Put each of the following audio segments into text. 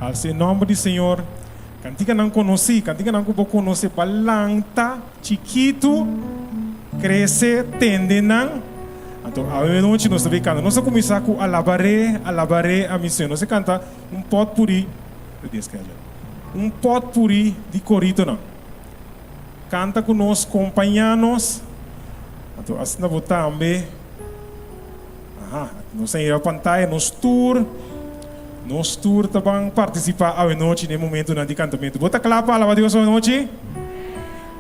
Alsa e nòmber di Señor. Kantikanan konosí, kantikanan ku bo konosé pa lanta chikitu, krese, tende nan. Anto awe nochi nos ta bin kanta. Nos a kuminsá ku Alabaré, alabaré a mi Señor. Nos a kanta un pòtpuri, un pòtpuri di koritonan. Kanta ku nos, kompañá nos. Anto asina bo tambe. Aha, nos a mira pantaya, nos tur, nos tur ta ban partisipá awenochi den e momentunan di kantamentu. Bo ta kla pa alabá Dios awenochi?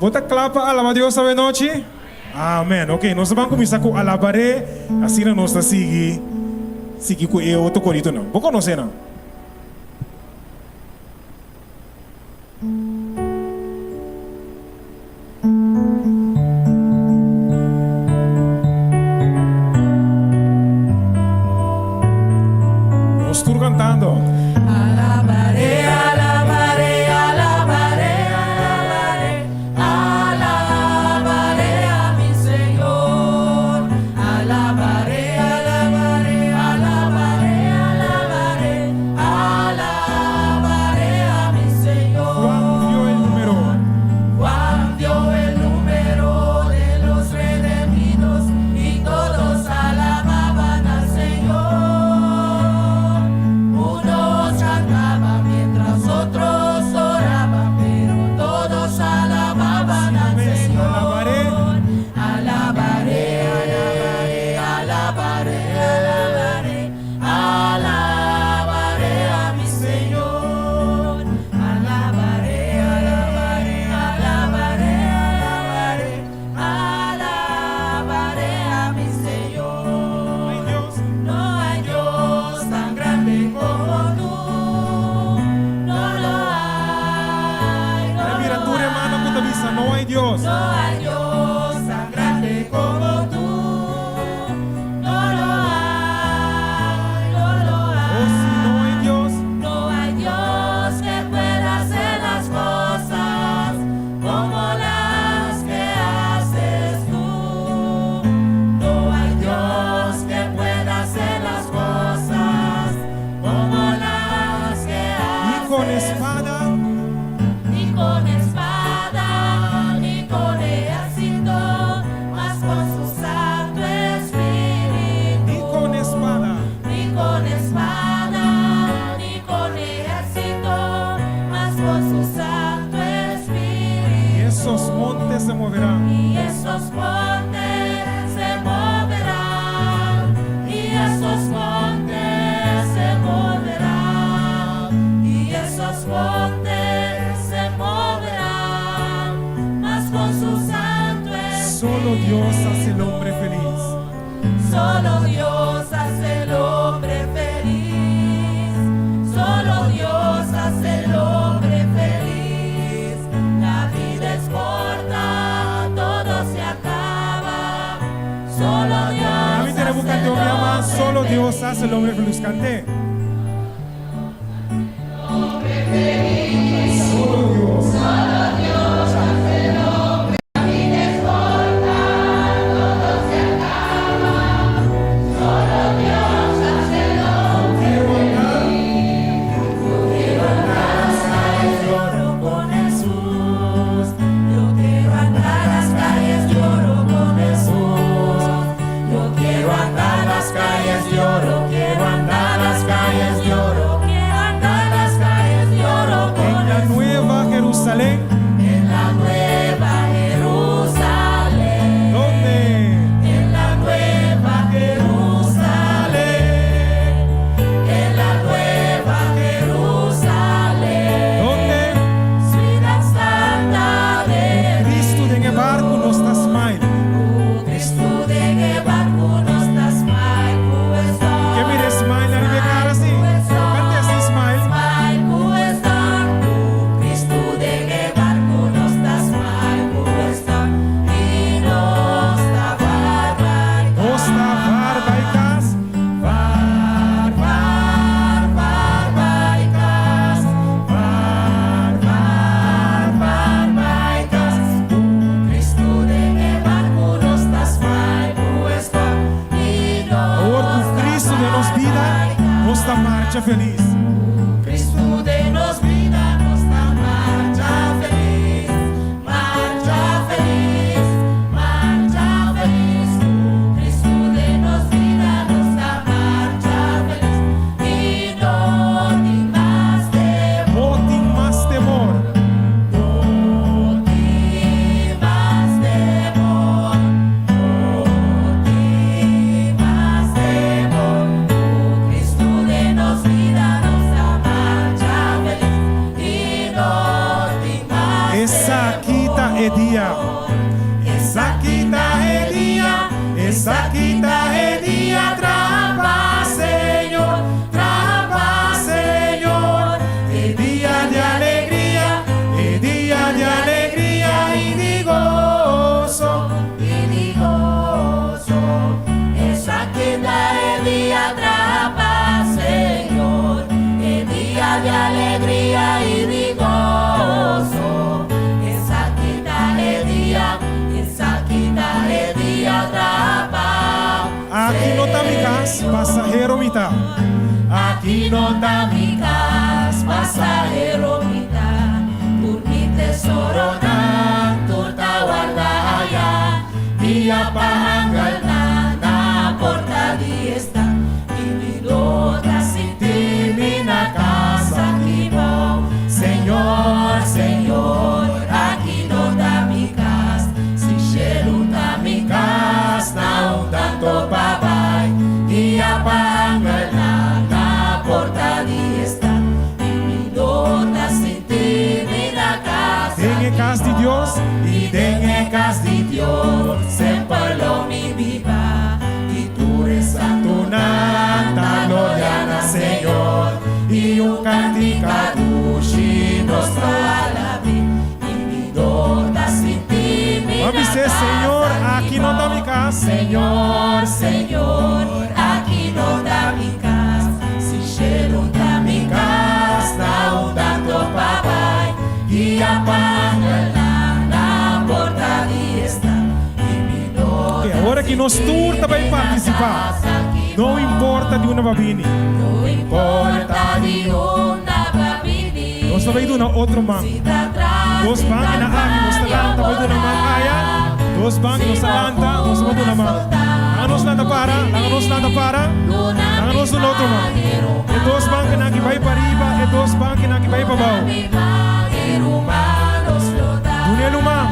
Bo ta kla pa alabá Dios awenochi? Amèn. Oke, nos ta ban kuminsá ku Alabaré, asina nos ta sigui, sigui ku e otro koritonan. Bo konosé nan? Nos tur cantando. Alabaré, alabaré, alabaré, alabaré, alabaré a mi Señor. Alabaré, alabaré, alabaré, alabaré, Alabaré a mi Señor. Juan vio el número. Juan vio el número de los redemidos y todos alababan al Señor. Unos cantaban mientras otros oraban, pero todos alababan al Señor. Alabaré. Alabaré, alabaré, alabaré, alabaré. Alabaré a mi Señor, alabaré, alabaré, alabaré, alabaré, alabaré a mi Señor. No hay Dios tan grande como tú, no lo hay, no Mira lo tur hermano ku ta bisa, no hay Dios. No hay Dios tan grande como tú. No lo hay, no lo Oh, si no hay hay. Dios. No hay Dios que pueda hacer las cosas como las que haces tú. No hay Dios que pueda hacer las cosas como las que Ni con haces espada. tú. Ni con espada, ni con ejército, mas con su Santo Espíritu. Ni con espada. Ni con espada, ni con ejército, mas con su Santo Espíritu. Y esos montes se moverán. Y esos montes se moverán, y esos montes se moverán, y esos montes se moverán, mas con su Santo Solo Dios hace el hombre feliz. Solo Dios hace el hombre feliz. Solo Dios hace el hombre feliz. La vida es corta, todo se acaba. Solo A mí Dios tenemos hace el canto llama hombre Solo Dios hace el hombre feliz. Cante. Solo Dios. Quiero andar. De oro con Jesús. Yo quiero andar las calles de oro con Jesús. Yo quiero andar las calles de oro, quiero andar las calles de oro, quiero andar las calles de oro con En la Jesús. nueva Jerusalén. En la nueva Jerusalén. ¿Dónde? En la nueva Jerusalén. En la nueva Jerusalén. ¿Dónde? Ciudad santa de Cristo den e barco nos ta smile. Ku Cristo den e barco nos ta smile ku e storm. Ke mira smile ariba e cara asina? Cante asina smile. Smile ku e storm. Ku Cristo den e barco nos ta smile ku e storm. Y nos ta vaar bai Nos ta vaar bai cas. Vaar, vaar, vaar bai cas. Vaar, vaar, vaar bai cas. Ku Cristo den e barco nos ta smile ku e storm. Y Awor nos ku ta Cristo den nos vaar bida, bai nos ta marcha feliz. Cristo den Aki no ta mi kas, pasahero mi ta. Aki no ta mi kas, pasahero mi ta. Tur mi tesoronan, tur ta wardá aya. Guia pa angelnan na porta di stat. I mi no ta sinti mi na kas aki bou. Señor, Señor, aki no ta mi kas. Si shelu ta mi kas, na unda anto pa bai. Guia pa angelnan na porta di stat. I mi no ta sinti mi na kas Den e kas di Dios. I den e kas di Dios, semper lo mi biba. I tur e santunan ta gloria na Señor. I un kantika dushi nos ta alab'é. I mi no ta sinti mi Ban na bisa, Señor, aki no ta mi kas. Señor, Señor, aki no ta mi kas. Si shelu ta mi kas, na unda anto pa bai. Guia pa angelnan na porta di stat. I mi no Ok, awor aki nos tur ta bai partisipá. No importa di unda b'a bini. No importa di unda b'a bini. Nos ta bai duna otro man. Dos banki na aki, nos ta lanta, bai duna man aya. Dos banki, nos ta lanta, nos ta bai duna man. Laga nos lanta para, laga nos lanta para. Laga nos duna otro man. E dos bankinan aki bai pariba, e dos bankinan aki bai pabou. Duna e man.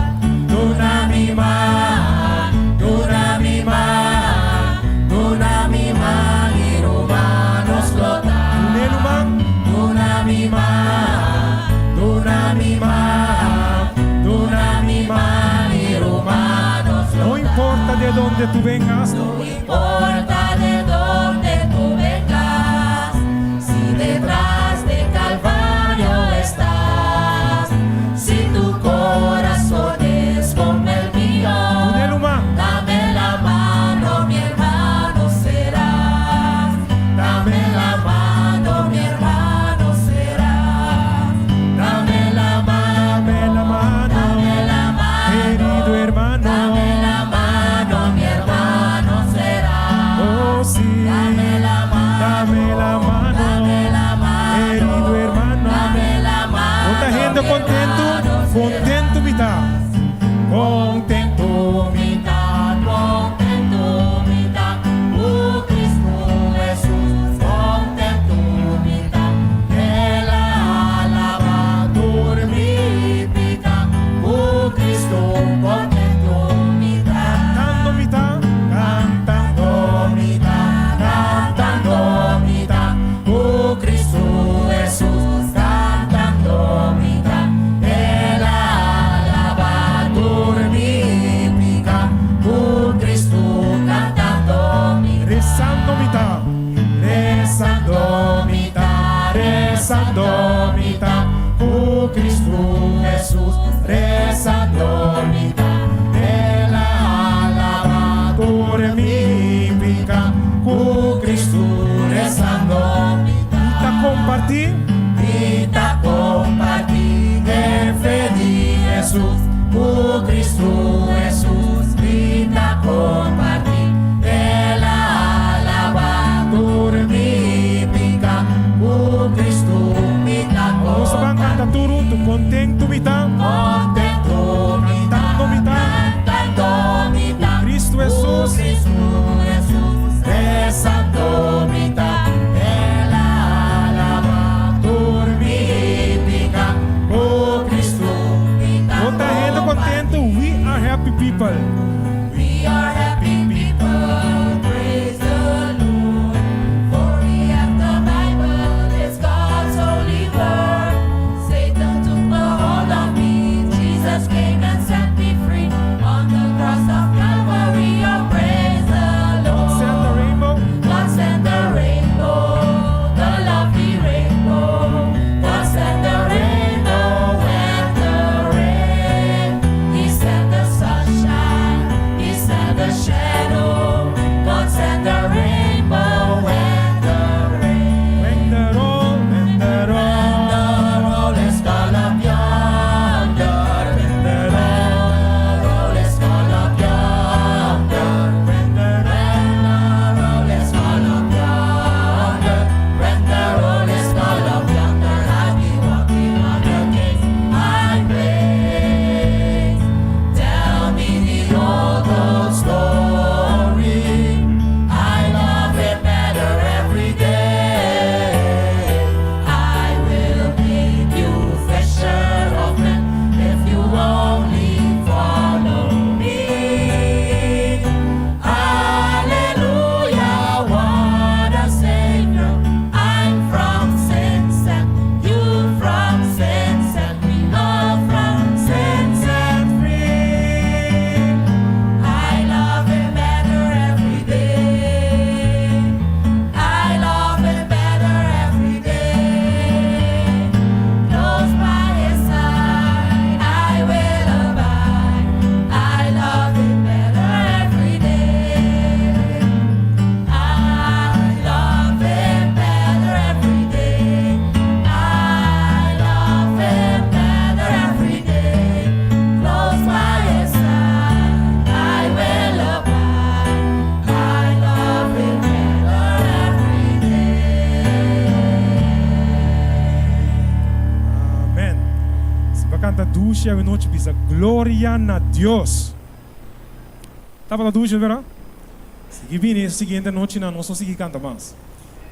Duna mi man, duna mi man, duna mi man, i ruman nos lo ta. Duna e man. Duna mi man, duna mi man, duna mi man, i ruman nos No importa de dónde tú vengas. No importa de dónde tú vengas, si detrás de Calvario estás, si tu corazón es como el mío, Duna man. Dame la mano, mi hermano serás. Dame la mano, mi hermano serás. Dame la mano, Dame la mano, dame la mano, querido hermano. Dame la mano, mi hermano serás. Oh sí. Dame la mano, Dame la mano, dame la mano, querido hermano. Dame la mano, Bo ta hende mi kontentu, hermano kontentu mi ta. Kontentu mi ta, kontentu mi ta, ku Kristu Hesus, kontentu mi ta, El a laba tur mi piká, ku Kristu kontentu mi ta. Kantando mi ta, Kantando mi ta, kantando mi ta, ku Kristu Hesus, kantando mi ta, El a laba tur mi piká, ku Kristu kantando mi ta. Resando mi ta, Resando mi ta, resando mi ta, ku Kristu Hesus, resando mi ta, El a laba tur mi piká, ku Kristu resando mi ta. Ta kompartí, Mi ta kompartí e fe di Hesus, ku Kristu Hesus, mi ta kompartí, El a laba tur mi piká, ku Kristu mi ta Nos ta kanta tur huntu, kontentu mi ta, Kontentu mi ta, Kantando mi ta, kantando mi ta, Kristu Hesus, Kristu Hesus, resando mi ta, El a laba tur mi piká, ku Kristu mi ta Bo ta hende kontentu, we are happy people. We are happy people, praise the Lord. For we have the Bible, it's God's holy word. Satan took a hold of dushi awe nochi bisa gloria na Dios. Tabata dushi bera? Sigui bini e siguiente anochinan nos lo sigui kanta mas.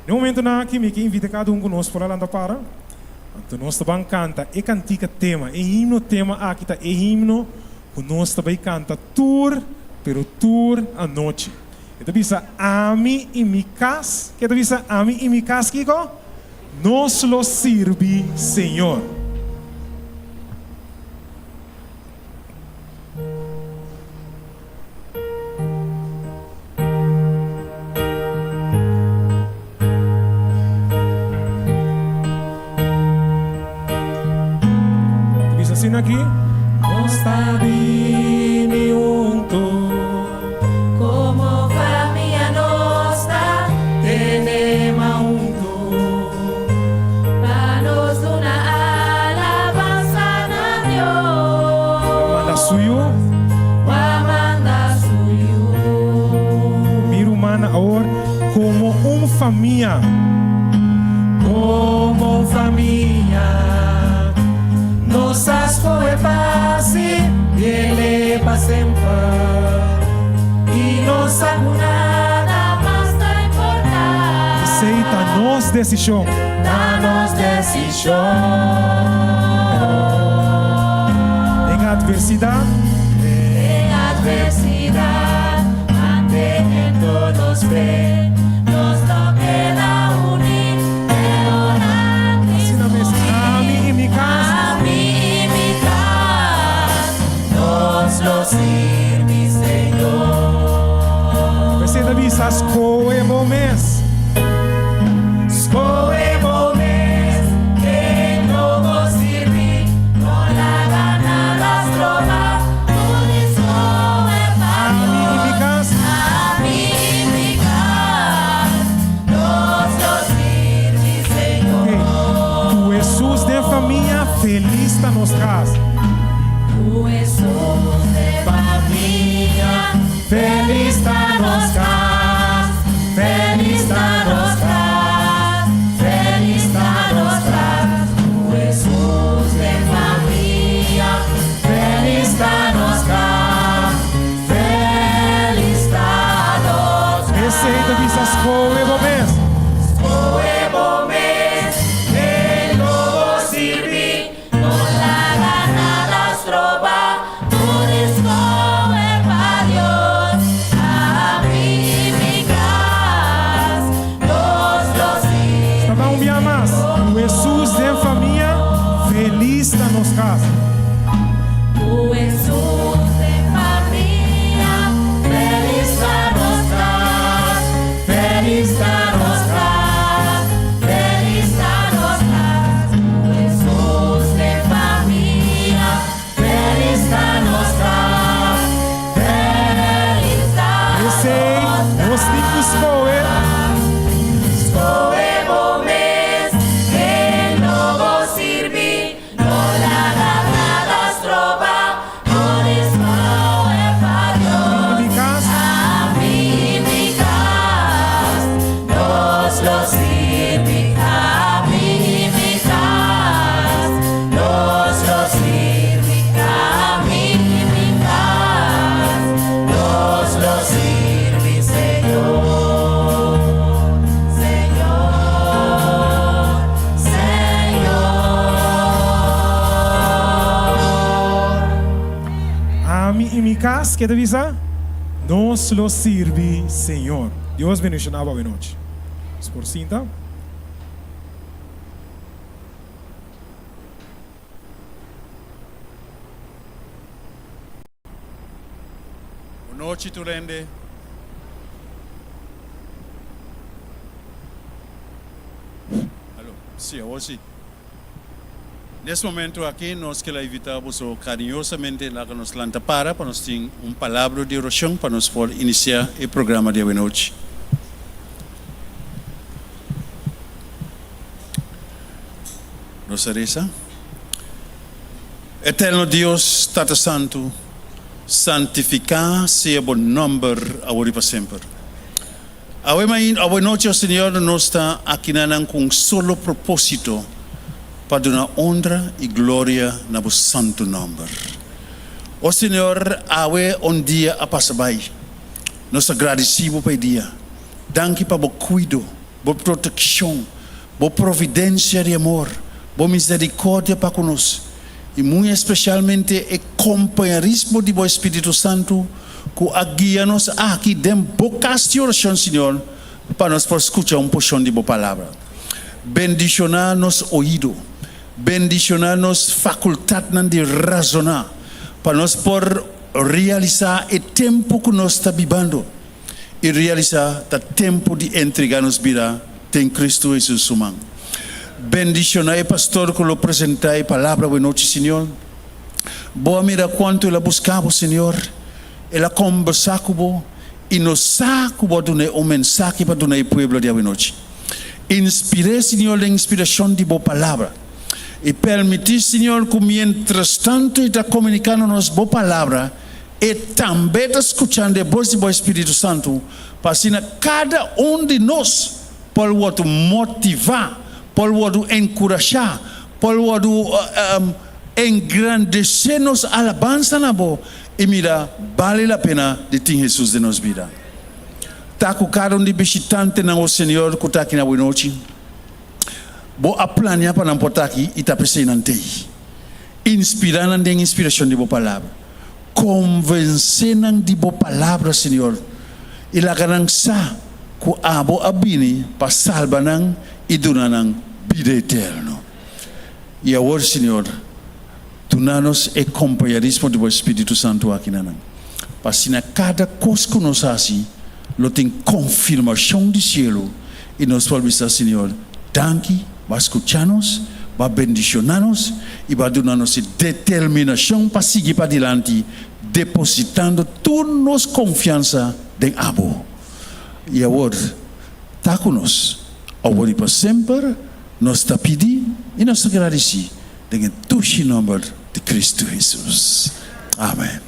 Den momentonan aki mi ke invita kada un ku nos por a lanta para. Anto nos ta ban kanta e kantika tema. E himno tema aki ta e himno ku nos ta bai kanta tur pero tur anochi. E ta bisa ami i mi kas. Ke ta bisa ami i mi kas kiko? Nos lo sirbi Señor. Ta bisa asina aki. Nos ta bini huntu. Komo famia nos ta tene man huntu. Pa nos duna alabansa na Dios. Pa manda su yu. Pa manda su yu. Mi rumannan awor komo un famia. Komo un famia nos a skohe pa sirbiele pa semper i nos sa ku nada mas ta importá. Esei ta nos desishon. Ta nos desishon. Den atversidat. Den atversidat, manteniendo nos fe, nos lo keda uní te ora Cristo Asina mes, bini. ami i mi kas. Ami i mi kas, nos lo sirbi Señor. P'esei ta bisa, Skohe bo mes. Skohe bo mes, ken lo bo sirbi, no laga nada stroba, tur di skohe pa Ami i mi Dios. kas. Ami i mi kas, nos lo sirbi Señor. Ok, ku Hesus den famia, felis ta nos kas. Ku Hesus den famia, Felis ta nos kas, felis ta nos kas, felis ta nos kas, ku Hesus den famia, felis ta nos kas, felis ta nos kas. Esei ta bisa skohe bo mes. Skohe bo mes, ken lo bo sirbi. No laga nada stroba tur escohe pa Dios. Ami i mi cas, nos lo Ta ban un sirbi bia mas. Señor. Ku Hesus den famia, felis ta nos cas. Ku Hesus den famia, felis ta nos cas. Felis ta nos cas, felis ta nos cas. Ku Hesus den famia, felis ta nos cas, felis ta Esei nos nos tin ku cas. skohe. Skohe bo mes, ken lo bo sirbi, no laga nada stroba, tur skohe pa Ami i Dios. mi kas. Ami i mi kas, nos lo sirbi. Ami i mi kas, nos lo sirbi. Ami i mi kas, nos lo sirbi, Señor, Señor, Señor. Ami i mi kas, ke ta bisa? Nos lo sirbi Señor. Dios bendiciona bo awenochi. Nos por sinta. Bon nochi tur hende. Alo, si awor si. Nes momento aki nos kila invita boso cariñosamente laga nos lanta para pa nos tin un palabra di oracion pa nos por inicia e programa di awenochi. Nos a reza. Eterno Dios, Tata Santu, santifica sea bo nomber awor y pa semper. Awe main, awe nochi, o Señor, nos ta akinanan ku un solo propósito. pa duna honra i gloria na bo santu nòmber. O Señor, awe un dia a pasa bai. Nos ta gradisí bo pa e dia. Danki pa bo kuido, bo protekshon, bo providensia di amor, bo miserikòrdia pa ku nos, i muy espesialmente e kompañerismo di bo Espíritu Santu ku a guia nos aki den bo kas di orashon, Señor, pa nos por skucha un porshon di bo Palabra. Bendishoná nos oido, bendishoná nos fakultatnan di razoná, pa nos por realisá e tempu ku nos ta bibando i realisá ta tempu di entregá nos bida den Kristu Hesus su man. Bendishoná e pastor ku lo presentá e palabra awe nochi, Señor. Bo a mira kuantu el a buska bo, Señor. El a kombersá ku bo i nos sa ku bo a dun'é un mensahe pa duna e pueblo di awe nochi. Inspir'é, Señor, den inspirashon di bo palabra. I permití, Señor, ku mientrastantu e ta komuniká na nos bo palabra, e tambe ta skuchando e bos di bo Spiritu Santu, pa asina kada un di nos por wòrdu motivá, por wòrdu enkurashá, por wòrdu engrandesé nos alabansa na bo i mira bale la pena di tin Hesus den nos bida. Ta ku kada un di bishitantenan, o Señor, ku ta aki na awe nochi, Bo a planea pa nan por ta aki i ta p'esei nan t'ei. Inspirá nan den inspirashon di Bo Palabra. Konvensé nan di Bo Palabra, Señor, i laga nan sa ku Abo a bini pa salba nan i duna nan bida eterno. I awor, Señor, duna nos e kompañerismo di Bo Spiritu Santu aki na nan, pa asina kada kos ku nos hasi lo tin konfirmashon di sielu i nos por bisa, Señor, danki, Bo a skucha nos, Bo a bendishoná nos i Bo a duna nos e determinashon pa sigui padilanti, depositando tur nos konfiansa den Abo. I awor, ta ku nos, awor i pa semper, nos ta pidi i nos ta gradisí den e dushi nòmber di Kristu Hesus. Amen.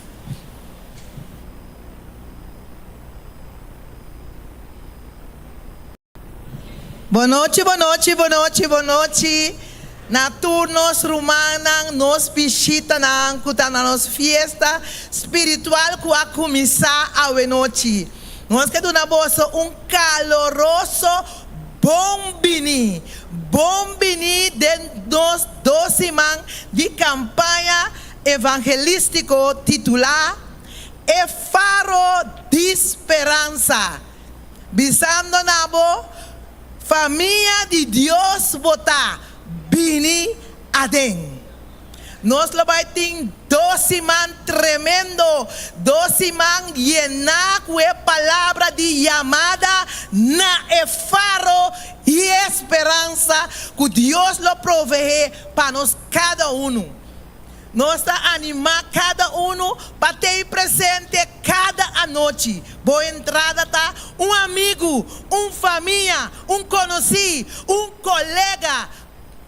Bonochi bonochi bonochi bonochi na tur nos rumannan nos bishitanan ku ta na nos fiesta spiritual ku a kuminsá awenochi. Nos ke duna boso un kaloroso bon bini bon bini den nos dos siman di kampaña evangelístiko titulá E Faro di Speransa. Bisando na bo, Famia di Dios bo ta, bini aden. Nos lo bai tin dos siman tremendo, dos siman yená ku e palabra di yamada na e faro i e speransa ku Dios lo proveé pa nos kada unu. Nos ta animá kada unu pa tei presente kada anochi. Bo entrada ta un amigu, un famia, un konosí, un kolega.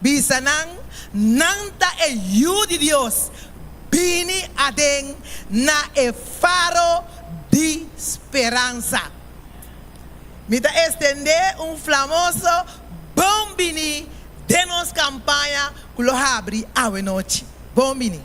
Bisa nan, nan ta e yu di Dios. Bini aden na e faro di speransa. Mi ta estendé un flamoso bon bini den nos kampaña ku lo habri awe nochi. Bon bini!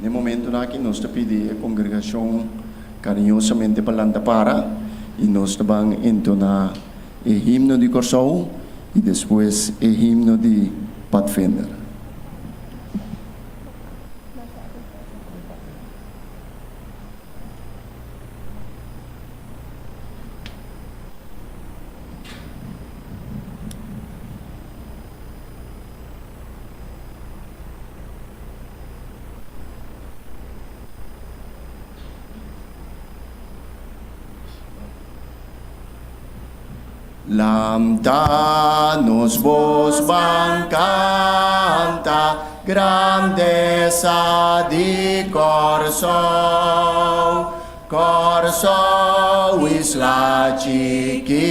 Na e momentonan aki nos ta pidi e kongregashon kariñosamente pa lanta para i nos ta ban entoná e himno di Kòrsou i despues e himno di Padvinder. Lanta nos bos ban kanta grandesa di Kòrsou, Kòrsou isla chikitu,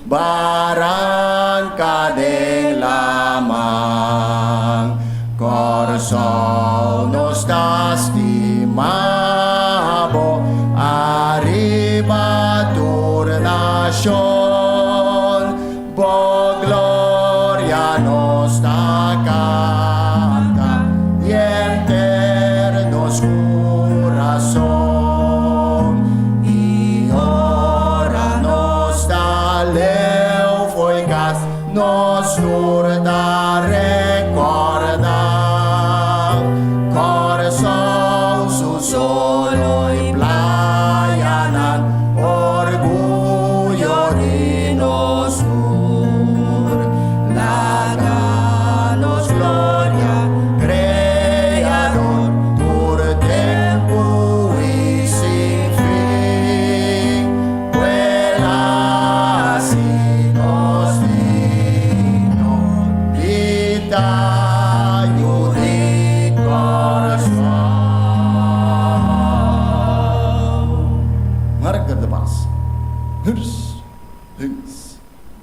baranka den laman. Kòrsou nos ta stima bo ariba tur nashon, bo gloria nos ta kanta di henter nos kurason. I ora nos ta leu fo'i kas, nos tur ta rekordá Kòrsou su solo i playanan, orguyo di nos tur. Laga nos gloria Kreador tur tempu i sin fin. Wela si nos digno di ta yu di Kòrsou. Marker de pas. Hurs, links,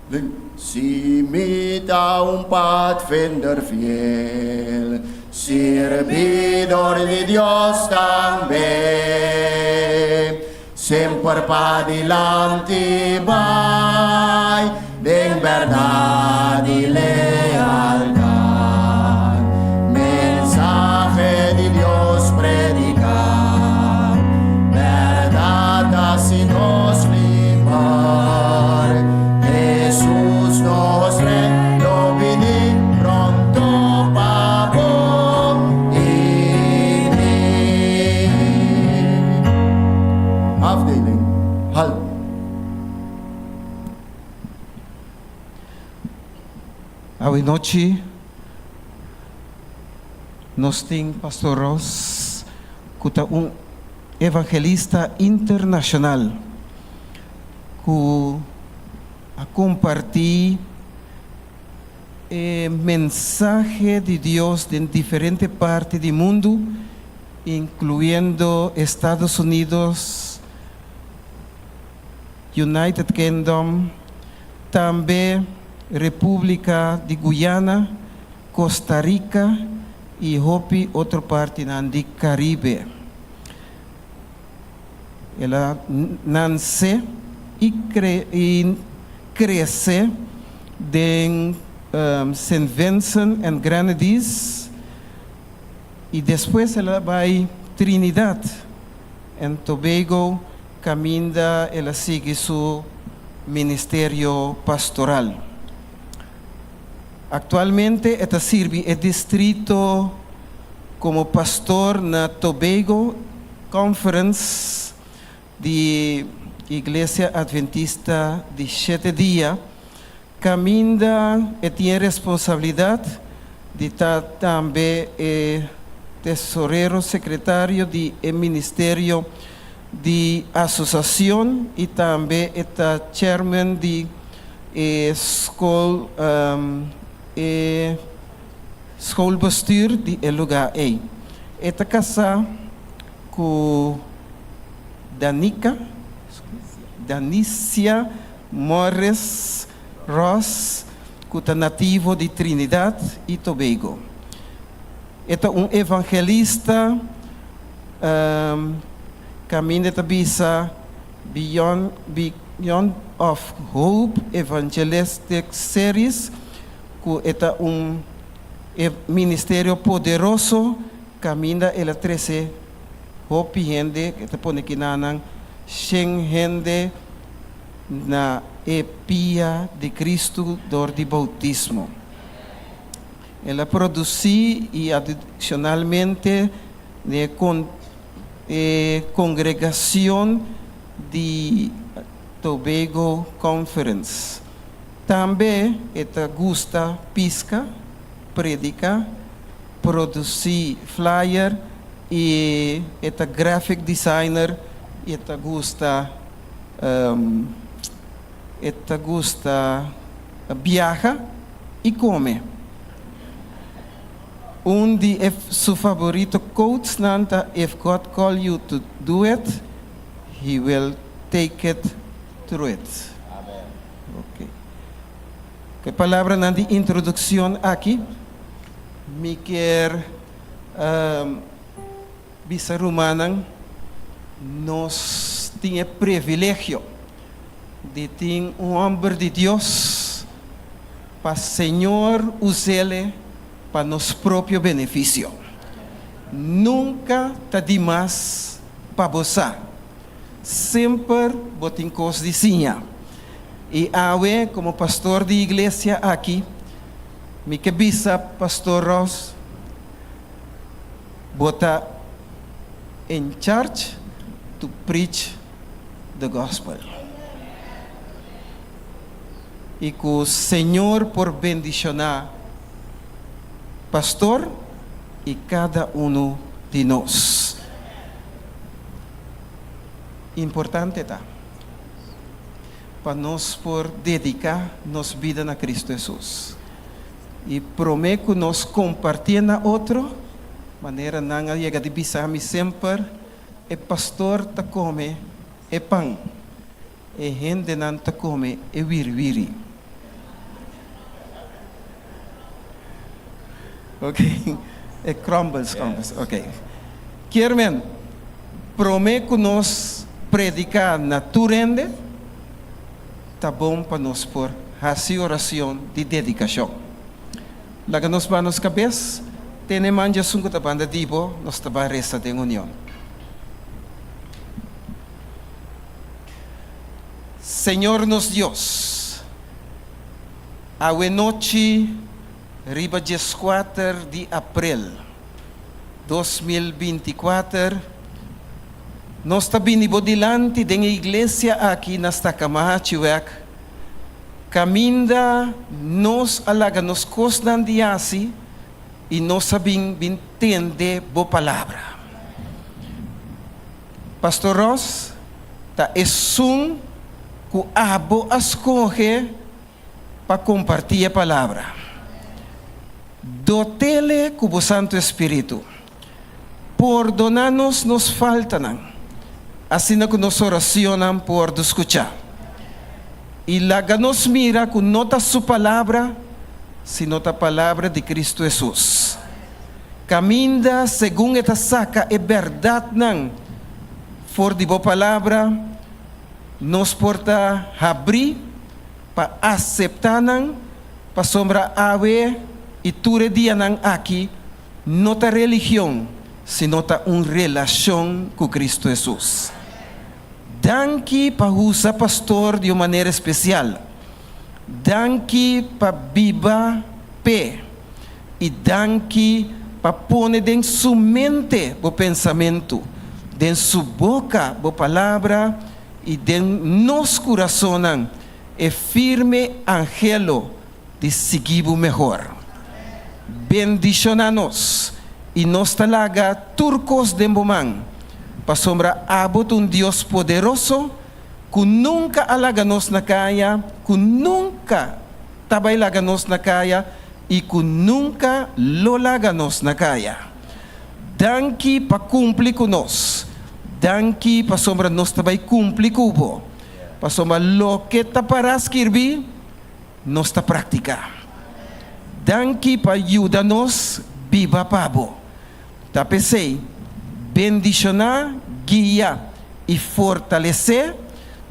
links. Si mi ta un padvinder fiel, sirbidor di Dios tambe. Semper padilanti bai den bèrdat i lealtat. Mensahe di Dios prediká, bèrdat ta hasi nos liber. Hesus nos Rei lo bini pronto pa bo i mi. Afdeling, Halt. Awe nochi nos tin Pastor Ross cu ta un evangelista internacional cu a comparti e mensahe di Dios den diferente parti di mundu, incluyendo Estados Unidos, United Kingdom, tambe República di Guyana, Costa Rica y hopi otro partinan di Caribe. El a nanse y crece den Saint Vincent and Grenadines y despues el a bay Trinidad and Tobago caminda el a sigui su ministerio pastoral. Actualmente e ta sirbi e distrito como pastor na Tobago Conference di Iglesia Adventista di Shete Dia, caminda e tin e responsabilidad di ta tambe e tesorero secretario di e ministerio di asociacion y tambe e ta chairman di e school e schoolbestuur di e lugar ey. E ta casa ku Danica, Danicia Morris Ross ku ta nativo di Trinidad i Tobago. E ta un evangelista kaminda e ta bisa Beyond Beyond of Hope Evangelistic Series ku e ta un ministerio poderoso. Kaminda el a trese hopi hende, e ta pone kinanan shen hende na e pia di Kristu dor di boutismo. El a produsí i adishonalmente den e kongregashon di Tobago Conference. Tambe e ta gusta piska, prediká, produsí flyer i e ta graphic designer i e ta gusta e ta gusta biaha i kome. Un di e su favorito quotesnan ta If God call you to do it, he will take it through it. Ok. Ku e palabranan di introdukshon aki, mi kier bisa rumannan, nos tin e privilegio di tin un hòmber di Dios pa Señor us'ele pa nos propio benefisio. Nunka ta dimas pa bo sa. Semper bo tin kos di siña. I awe, komo pastor di iglesia aki, mi ke bisa Pastor Ross, bo ta in charge to preach the gospel. I ku Señor por bendishoná pastor i kada unu di nos. Importante ta pa nos por dediká nos bida na Kristu Hesus i promé ku nos kompartié na otro, manera nan a yega di bisa mi semper, e pastor ta kome e pan, e hendenan ta kome e wiriwiri. Ok, e crumbles, crumbles, ok. Kier men, prome ku nos prediká na tur hende, ta bon pa nos por hasi oracion di dedicacion. Laga nos baha nos cabes, tene man djasun cu ta banda di bo, nos ta ba reza den union. Señor nos Dios, awe nochi riba dieskuater di aprel 2024, Nos ta bini bo dilanti den e iglesia aki na Stakamahaachiweg, kaminda nos a laga nos kosnan di hasi i nos a bin bin tende bo palabra. Pastor Ross ta esun ku abo a skohe pa kompartí e palabra. Dotele ku bo Santu Espíritu. Pordoná nos nos faltanan, asina ku nos oracionnan por wòrdu skuchá. I laga nos mira ku no ta su palabra, sino ta palabra di Kristu Hesus. Kaminda segun e ta saka e bèrdatnan for di bo palabra, nos por ta habrí pa aseptá nan, pasobra awe i tur e dianan aki no ta religion, sino ta un relashon ku Kristu Hesus. Danki pa usa pastor di un manera espesial. Danki pa biba p'e. I danki pa pone den su mente bo pensamentu, den su boka bo palabra i den nos kurasonnan e firme anhelo di sigui bo mehor. Bendishoná nos, i nos ta laga tur kos den bo man, pasobra abo ta un Dios poderoso ku nunka a laga nos na kaya, ku nunka ta bai laga nos na kaya i ku nunka lo laga nos na kaya. Danki pa kumpli ku nos. Danki pasobra nos ta bai kumpli ku bo. Pasobra loke ta pará skirbí, nos ta praktiká. Danki pa yuda nos biba pa bo. Ta p'esei, bendishoná, guia i fortalesé,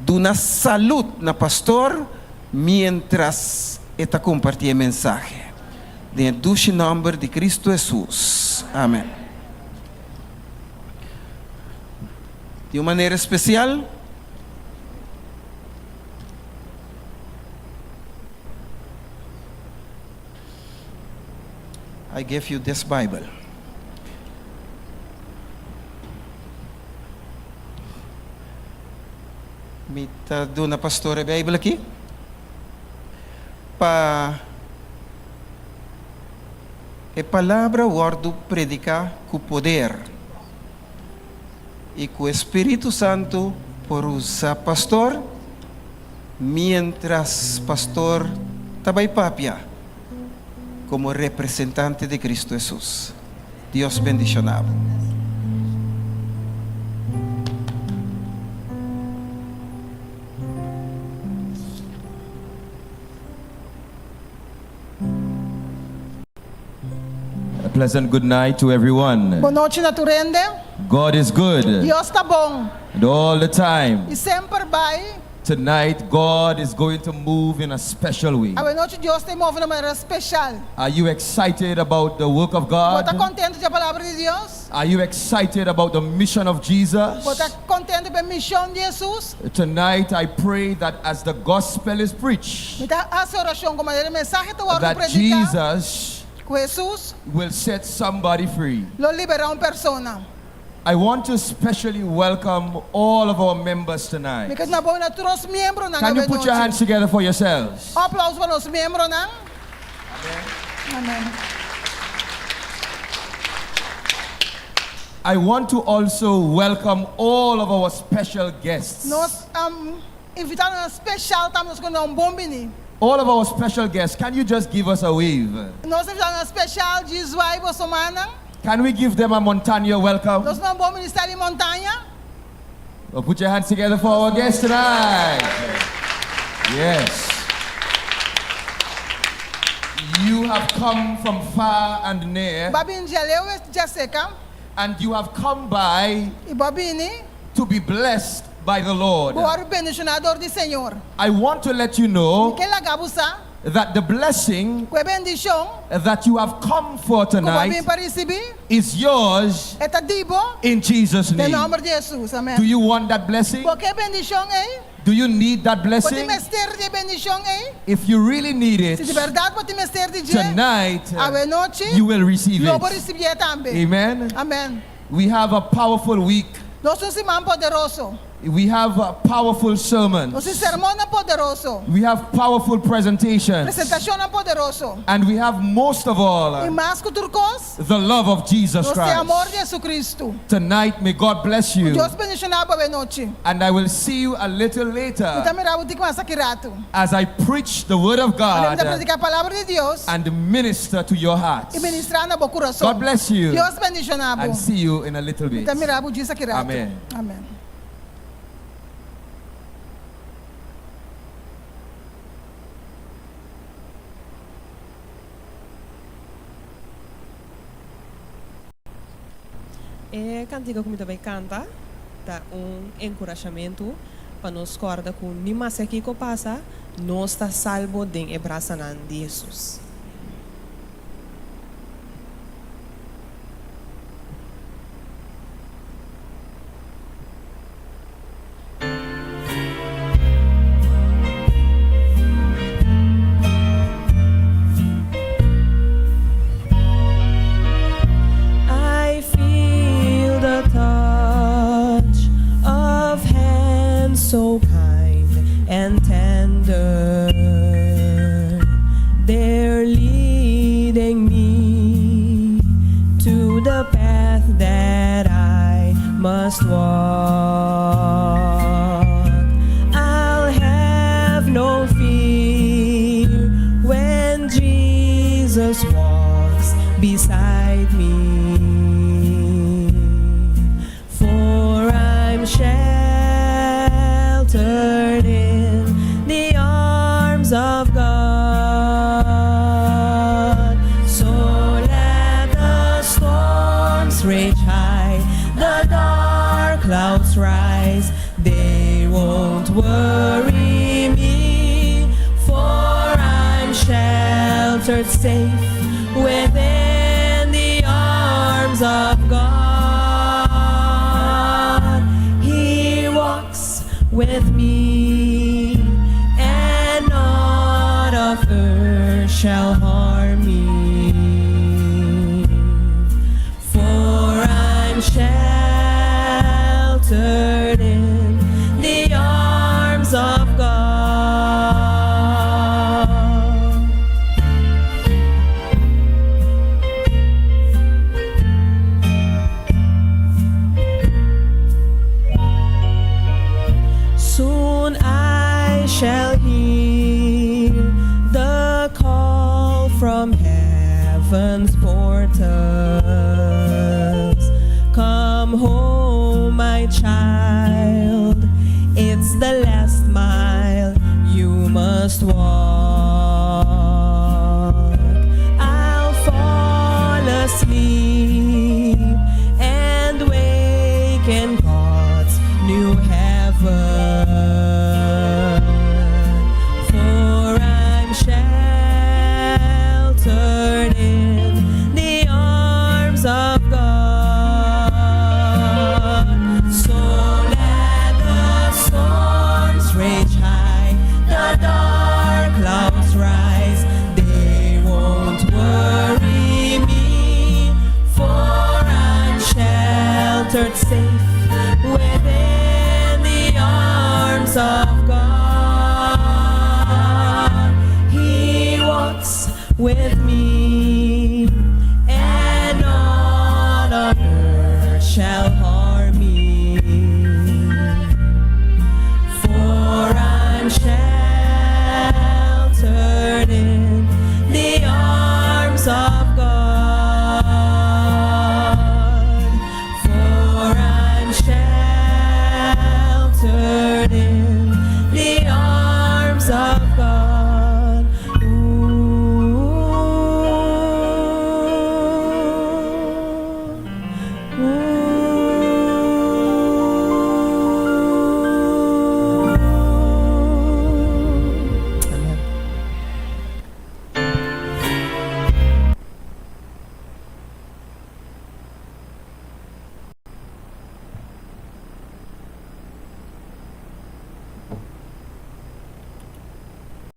duna salud na pastor miéntras e ta kompartí e mensahe. Den e dushi nòmber di Kristu Hesus. Amèn. Di un manera espesial. I give you this Bible. Mi ta duna pastor e Bijbel aki pa e palabra wordu prediká ku poder i ku e Spiritu Santu por usa pastor miéntras pastor ta bai papia komo representante di Kristu Hesus. Dios bendiciona bo. A pleasant good night to everyone. Bon nochi na tur hende. God is good. Dios ta bon. And all the time. I semper bai. Tonight God is going to move in a special way. Awe nochi Dios ta move na manera special. Are you excited about the work of Bo God? ta contento di e palabra di Dios? Are you excited about the mission of Jesus? Bo ta contento pa e mision di Jesus? Tonight I pray that as the gospel is preached, Mi ta haci oracion cu manera e mensahe ta wordo that predica, Jesus cu Jesus will set somebody free. lo libera un persona. I want to specially welcome all of our members Mi tonight. ke duna bon na tur nos miembronan Can you awe put your nochi. hands together for yourselves? Un aplauso pa nos miembronan. Amen. I want to also welcome all of our special guests. Nos um, invitadonan special tambe nos ke duna un bon bini. All of our special guests, can you just give us a wave? Nos invitadonan special djis zwaai boso mannan. Can we give them a Montaña welcome? Nos duna un bon bini style di Montaña. Well, put your hands together for our guests tonight. Yes. You have come from far and near. Bo a bini djaleu i djaserka. And you have come by I bo a bini. to be blessed by the Lord. Bo wòrdu bendishoná dor di Señor. I want to let you know Mi ke laga bo sa. that the blessing Ku e bendishon. that you have come for Ku bo a tonight bini pa risibí. is yours E ta di bo. in Jesus Den name. nòmber di Hesus. Amèn. Do you want that blessing? Bo ke e bendishon ei? Do you need that Bo tin blessing? mester di e bendishon ei? If you really need it, Si di bèrdat bo tin mester di dje, tonight awe nochi you will receive lo bo it. risibié tambe. Amen. Amèn. We have a powerful week. Nos tin un siman poderoso. We have powerful sermons. Nos tin sermonnan poderoso. We have powerful presentations. Presentashonnan poderoso. And we have most of all I mas ku tur kos, the love of Jesus nos tin amor Christ. di Jesucristo. Tonight, may God bless you. Dios bendishoná bo awe nochi. And I will see you a little later. Mi ta mira bo tiki mas aki ratu. As I preach the word of Ora mi God ta prediká palabra di Dios. and minister to your hearts. I ministrá na bo kurason. God bless you. Dios bendishoná bo. And see you in a little Mi bit. ta mira bo djis aki ratu. Amen. Amen. E kantika ku mi ta bai kanta ta un enkurashamentu pa nos kòrda ku ni maske kiko pasa, nos ta salbo den e brasanan di Hesus. I feel the touch of hands so kind and tender They're leading me to the path that I must walk I'll have no fear when Jesus walks beside me For I'm sheltered in the arms of God So let the storms rage high The dark clouds rise They won't worry me For I'm sheltered safe within the arms of God. with me, and naught of earth shall harm me. For I'm sheltered in the arms of God. Soon I shall hear the call from heaven's portals. Come home, my child. It's the last mile you must walk. I'll fall asleep and wake in God's new heaven. For I'm sheltered in the arms of God. So let the storms rage high, the dark clouds rise. They won't worry me, for I'm sheltered safe within the arms of God. He walks with me, and naught on earth shall harm me. For I'm sheltered in the arms of God. For I'm sheltered in the arms of God. Ooh. Ooh. Amen.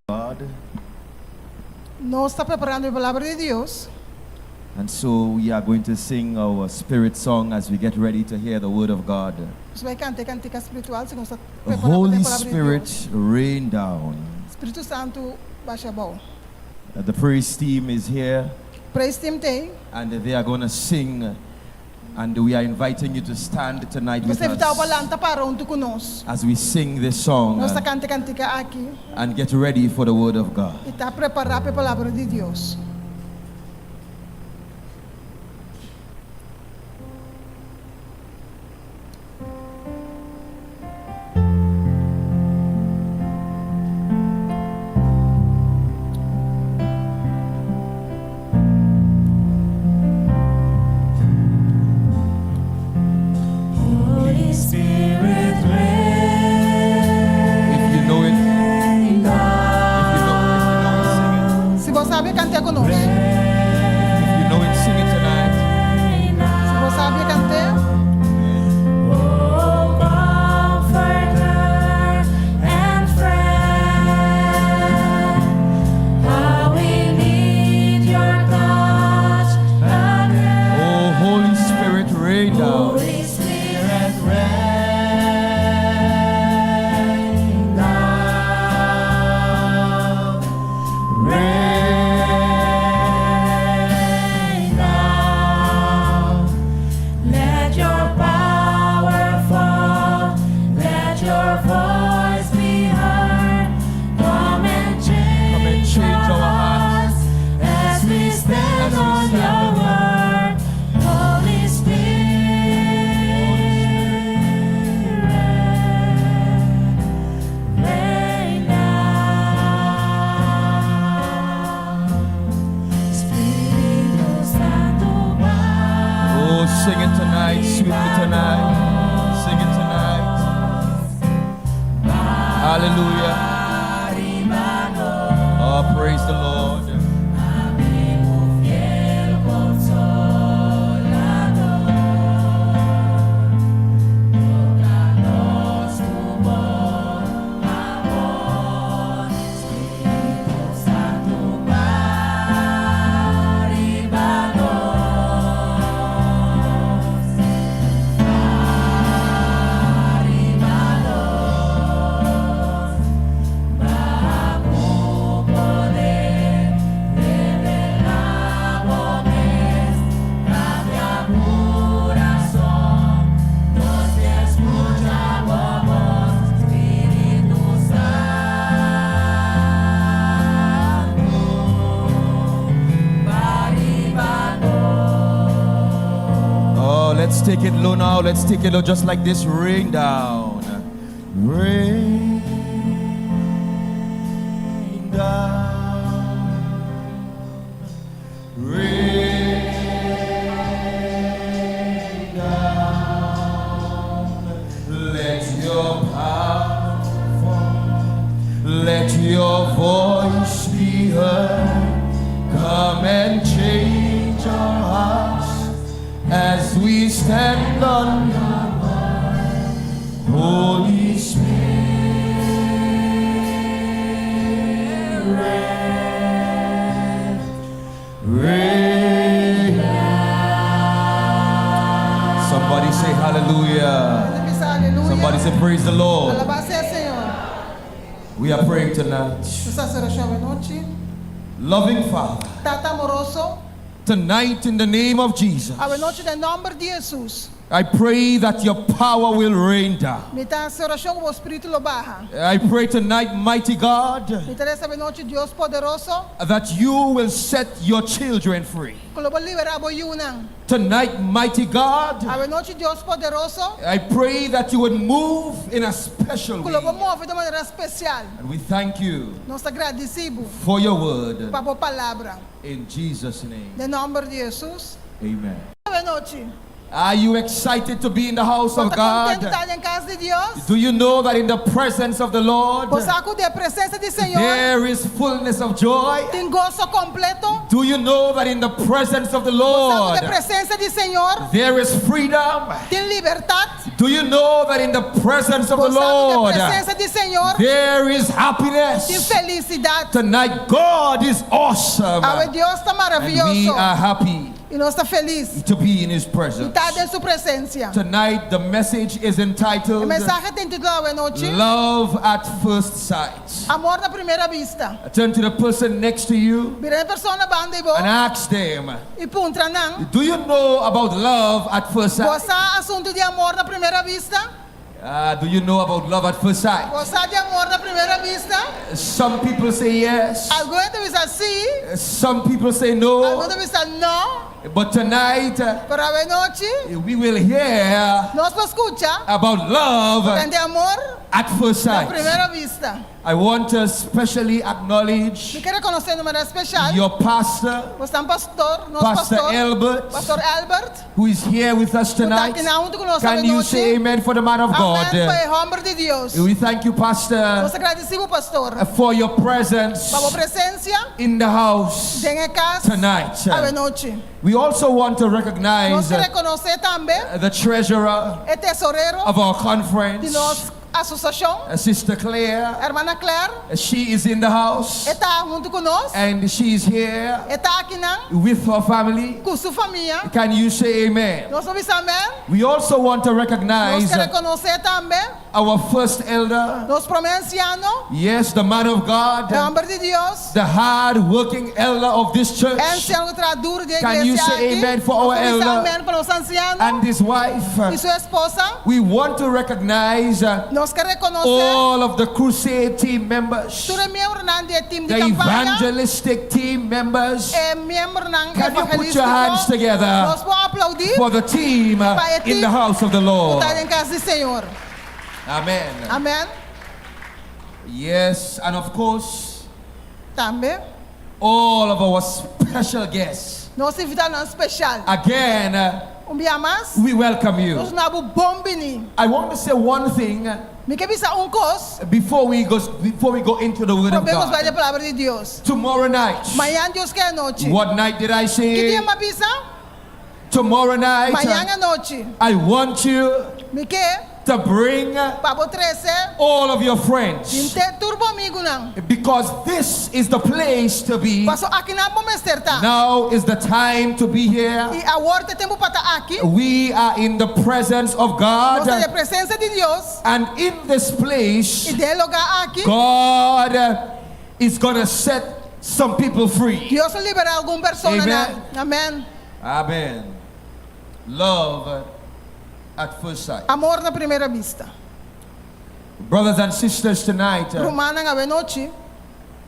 God. Nos ta preparando e palabra di Dios. And so we are going to sing our spirit song as we get ready to hear the word of God. Nos ta bai kanta kantika spiritual, segun nos ta The preparando Holy pa e palabra di Spirit Dios. rain down. Spiritu Santu basha abou. The praise team is here Praise team t'ei. And they are going to sing. And we are inviting you to stand tonight with Nos ta invitá bo us lanta para huntu ku nos. As we sing this song Nos ta kanta kantika aki and get ready for the word of God. I ta prepará pa e palabra di Dios. Holy Spirit, If you know it, if you know it, sing it. Si bo sabi, kant'é ku nos. If you know it, sing it tonight. Si bo sabi, kant'é. Oh, Comforter and friend, how we need your touch again. Oh, Holy Spirit, rain down. Holy Spirit, rain down, rain down. Let your power fall, let your voice be heard. Come and change, Come and change our hearts as we stand as we on stand your on your word. Holy Spirit, rain down. Spiritu Santu, Oh, sing it tonight, sweetly tonight. Sing it tonight. Hallelujah. Oh, praise the Lord. Amigo fiel consolador, tócanos tu voz. now. Let's take it low just like this. Rain down. Rain down. Rain down. Let your power fall. Let your voice be heard. Come and change our hearts as we stand on your word. Holy Spirit, rain down. Somebody say hallelujah. Bisa aleluya. Somebody say praise the Lord. Alabá sea Señor. We are praying tonight. Nos ta hasi orashon awe nochi. Loving Father, Tata amoroso, tonight in the name of Jesus, awe nochi den nòmber di Hesus. I pray that your power will rain down. Mi ta hasi orashon ku bo spiritu lo baha. I pray tonight, mighty God, Mi ta resa awe nochi, Dios poderoso, that you will set your children free. ku lo bo liberá bo yunan. Tonight, mighty God, Awe nochi, Dios poderoso, I pray that you would move in a special ku lo bo way. move di manera spesial. And we thank you Nos ta gradisí bo for your word. pa bo palabra. In Jesus' name, Den nòmber di Hesus. amen. Awe nochi. Are you excited to be in the house of Bo ta kontentu God? ta den kas di Dios? Do you know that in the presence of the Lord Bo sa ku den presensia di Señor there is fullness of joy? tin goso kompleto? Do you know that in the presence of the Bo sa ku Lord den presensia di Señor there is freedom? tin libertat? Do you know that in the presence of Bo the sa ku den Lord presensia di Señor there is tin happiness? felisidat? Tonight, God is awesome. Awe Dios ta And we maravioso are happy i nos ta felis to be in His di presence. ta den su presensia. Tonight, the message is E entitled mensahe ta intitulá awe nochi Love at First Sight. Amor na Primera Bista. Turn to the person next to you Bira e persona banda di bo and ask them, i puntra nan, Do you know about love at first Bo sight? sa asuntu di amor na primera bista? Do you know about love at first sight? Bo sa di amor na primera bista? Some people say yes. Algun ta bisa si, Some people say no. algun ta bisa no. But tonight, Pero awe nochi, we will hear nos por skucha about love tokante amor at first na sight. primera bista. I want to specially acknowledge Mi ke rekonosé di manera spesial your pastor, boso pastor, nos Pastor pastor, Albert, Pastor Albert, who is here with us ku ta tonight. aki na huntu ku nos Can you say amen for the man of Amèn God? pa e hòmber di Dios. We thank you, Pastor, Nos ta gradisí bo, pastor, for your presence pa bo presensia in the house den e kas tonight. awe nochi. We also want to recognize Nos ke rekonosé tambe the treasurer e tesorero of our conference, di nos asosiashon, Sister Claire. Hermana Claire. She is in the house E ta huntu ku nos. and she's here E ta akinan with her family. ku su famia. Can you say amen? Nos por bisa amèn. We also want to Nos recognize ke rekonosé tambe our first elder. nos promé ansiano, Yes, the man of God, e hòmber di Dios, the hard working elder of this church e ansiano ku ta traha duru den Can you iglesia say aki. amen for our Nos por bisa elder amèn pa nos ansiano and his wife. i su esposa. We want to recognize Nos ke rekonosé all of the crusade team members, tur e miembronan di e team di the kampaña, evangelistic team members. e miembronan Can you put your hands evangelístiko. together Nos por aploudí for the team pa e in team the house of the ku Lord? ta den kas di Señor. Amen. Amèn. Yes, and of course, Tambe all of our special guests. nos invitadonan spesial. Again, Un bia mas, we welcome you. nos ta yama bo bon biní. I want to say one thing Mi ke bisa un kos before we go into the Word of promé ku nos bai God. den palabra di Dios. Tomorrow night. Mañan Dios ke anochi. What night did I Ki say? dia m'a bisa? Tomorrow night. Mañan anochi. I want you Mi ke to bring pa bo trese all of your friends. Henter tur bo amigunan. Because this is the place to be. Paso akinan bo mester ta. Now is the time to be here. I awor ta e tempu pa ta aki. We are in the presence of God. Nos ta den presensia di Dios. And in this place, I den e lugá aki, God is going to set some people free. Dios lo liberá algun persona. Amen. Amèn. Amen. Love at first sight. Amor na primera bista. Brothers and sisters, tonight, Rumannan awe nochi.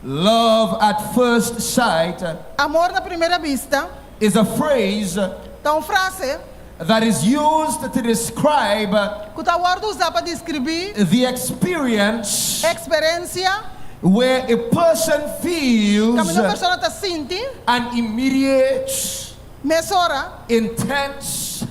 love at first sight Amor na primera bista is a phrase ta un frase. that is used to describe Ku ta wòrdu usá pa deskribí the experience eksperensia where a person feels kaminda un persona ta sinti an immediate, mesora intense,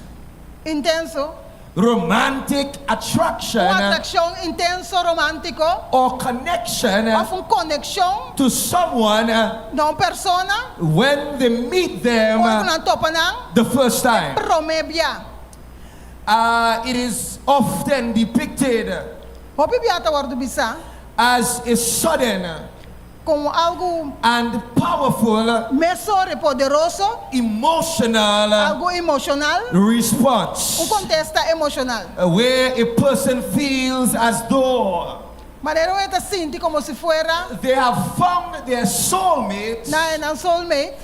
intenso romantic attraction un atrakshon intenso romántiko or connection òf un konekshon to someone na un persona when they meet them ora ku nan topa nan the first time. promé bia. It is often depicted Hopi bia ta wòrdu bisá as a sudden komo algu and powerful mesora i poderoso, emotional algu emoshonal, response un kontesta emoshonal. where a person feels as though Manera un hende ta sinti komo si fuera they have found their soulmate nan e nan soulmate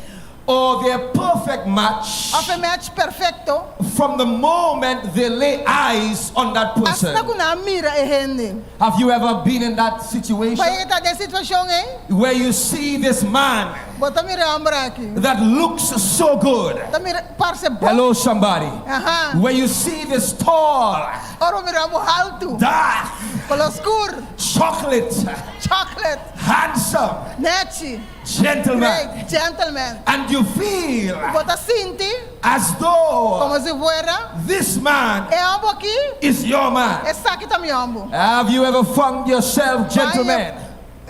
or their perfect match òf e match perfekto from the moment they lay eyes on that person. asina ku nan a mira e hende. Have you ever been in that situation Bo a yega ta den e situashon ei? where you see this man Bo ta mira e hòmber aki. that looks so good? Ta mira parse bon. Hello, somebody. Aha. Where you see this tall, Ora bo mira hòmber haltu, dark, koló skur, chocolate, chocolate, handsome nechi, gentleman, great, gentleman. and you feel Bo ta sinti as though komo si fuera this man e hòmber aki, is your man. esaki ta mi hòmber. Have you ever found yourself, gentlemen,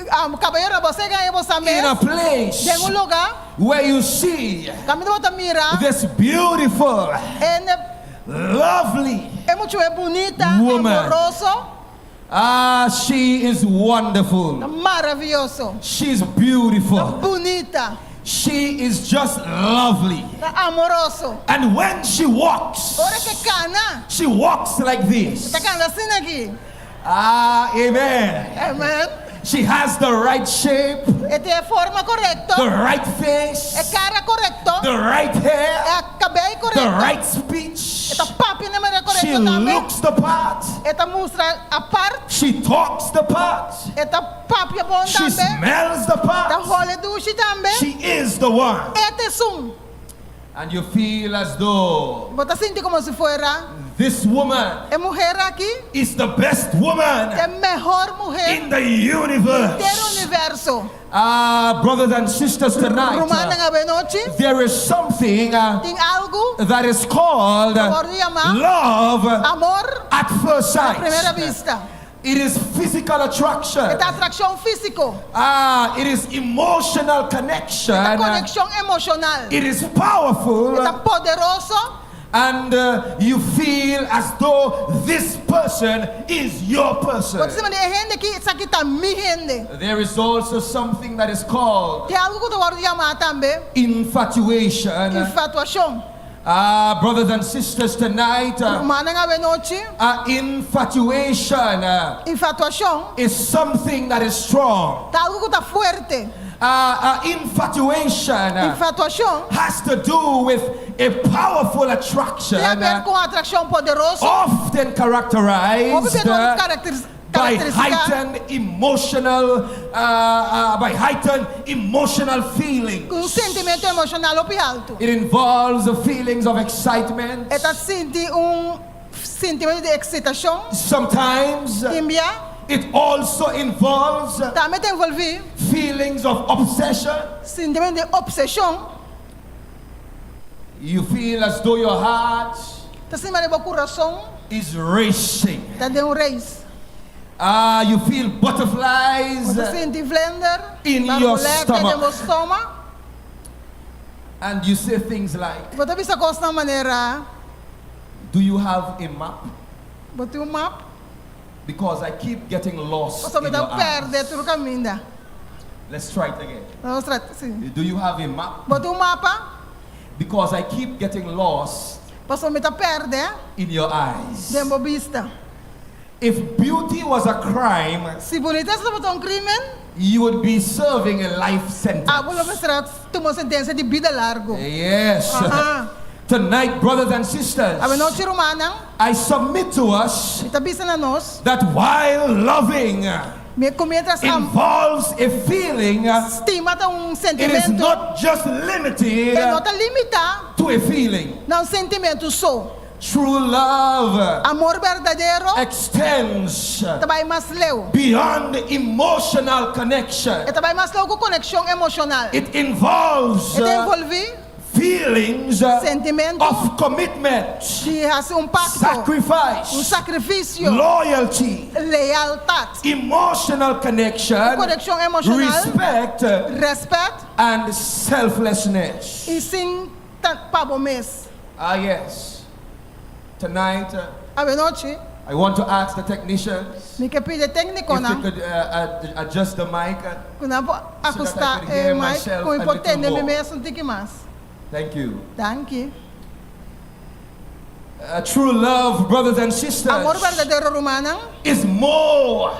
Kabayero, bo a yega bo in a mes place den un lugá where you see kaminda bo ta mira this beautiful, e lovely e mucha muhé bunita, woman? amoroso, Ah, she is wonderful. maravioso, She's beautiful. bunita, She is just lovely. ta amoroso. And when she walks, Ora ku e kana, she walks like this. ta kana asina aki. Ah, amen. Amen. She has the right shape, E tin e forma korekto, the right e face, kara korekto, the right hair, e kabei the korekto, right speech. e ta papia na manera She korekto tambe. looks the part. E ta mustra apart, She talks the part. e ta papia bon She tambe, smells the ta part. hole dushi tambe. She is the one. E ta esun. And you feel as though Bo ta sinti komo si fuera this woman e muhé aki is the best woman ta e mehor muhé in the universe. den universo. Ah, brothers and sisters, tonight Rumannan awe nochi, there is something tin algu that is called ku ta wòrdu yamá love amor at first a sight. primera vista. It is physical attraction. E ta atrakshon físiko. Ah, it is emotional connection. E ta konekshon emoshonal. It is powerful. E ta poderoso. And you feel as though this person is your person. Bo ta sinti e hende aki, esaki ta mi hende. There is also something that is called Tin algu ku ta wòrdu yamá tambe infatuation. infatuashon. Ah, brothers and sisters, tonight, Rumannan awe nochi. infatuation Infatuashon is something that is strong. ta algu ku ta fuerte. Infatuation Infatuashon has to do with a powerful attraction, tin aber ku un atrakshon poderoso, often characterized hopi bia ta by karakterisá heightened emotional, by heightened emotional feelings. ku un sentimentu emoshonal hopi haltu. It involves the feelings of excitement. E ta sinti un sentimentu di eksitashon. Sometimes Tin bia it also involves tambe ta envolví feelings of obsession. sentimentu di opseshon. You feel as though your heart Ta sinti manera bo kurason is racing. ta den un reis. Ah, you feel butterflies Bo ta sinti vlender, in your barulète stomach. den bo stoma. And you say things like, Bo ta bisa kosnan manera, Do you have a map? Bo tin un map? Because I keep getting lost Pasobra mi in ta your eyes. pèrdè tur kaminda. Let's try it again. Nos trat, si. Do you have a map? Bo tin un mapa? Because I keep getting lost Pasobra mi ta pèrdè in your eyes. den bo bista. If beauty was a crime, Si bunitesa tabata un krímen, you would be serving a life sentence. abo lo mester a tuma un sentensia di bida largu. Yes. Aha. Tonight, brothers and sisters, Awenochi rumannan, I submit to us mi ta bisa na nos, that while loving mi ku mientras am involves a feeling, stima ta un it is sentimentu, not just limited e no ta limitá to a feeling. na un sentimentu so. True love Amor berdadero extends ta bai mas leu. beyond emotional connection. E ta bai mas leu ku konekshon emoshonal. It involves E ta envolví feelings sentimentu of commitment, di hasi un pakto, sacrifice, un sakrifisio, loyalty, lealtat, emotional connection, konekshon emoshonal, respect, rèspèt and selflessness. i sin ta pa bo mes. Ah, yes. Tonight, Awenochi, I want to ask the technicians mi ke pidi e if they téknikonan could adjust the mic. ku nan por So that I ahustá could e hear mic myself ku mi a por little tende mi more. mes un tiki mas. Thank you. Danki. True love, brothers and sisters, Amor berdadero, rumannan, is more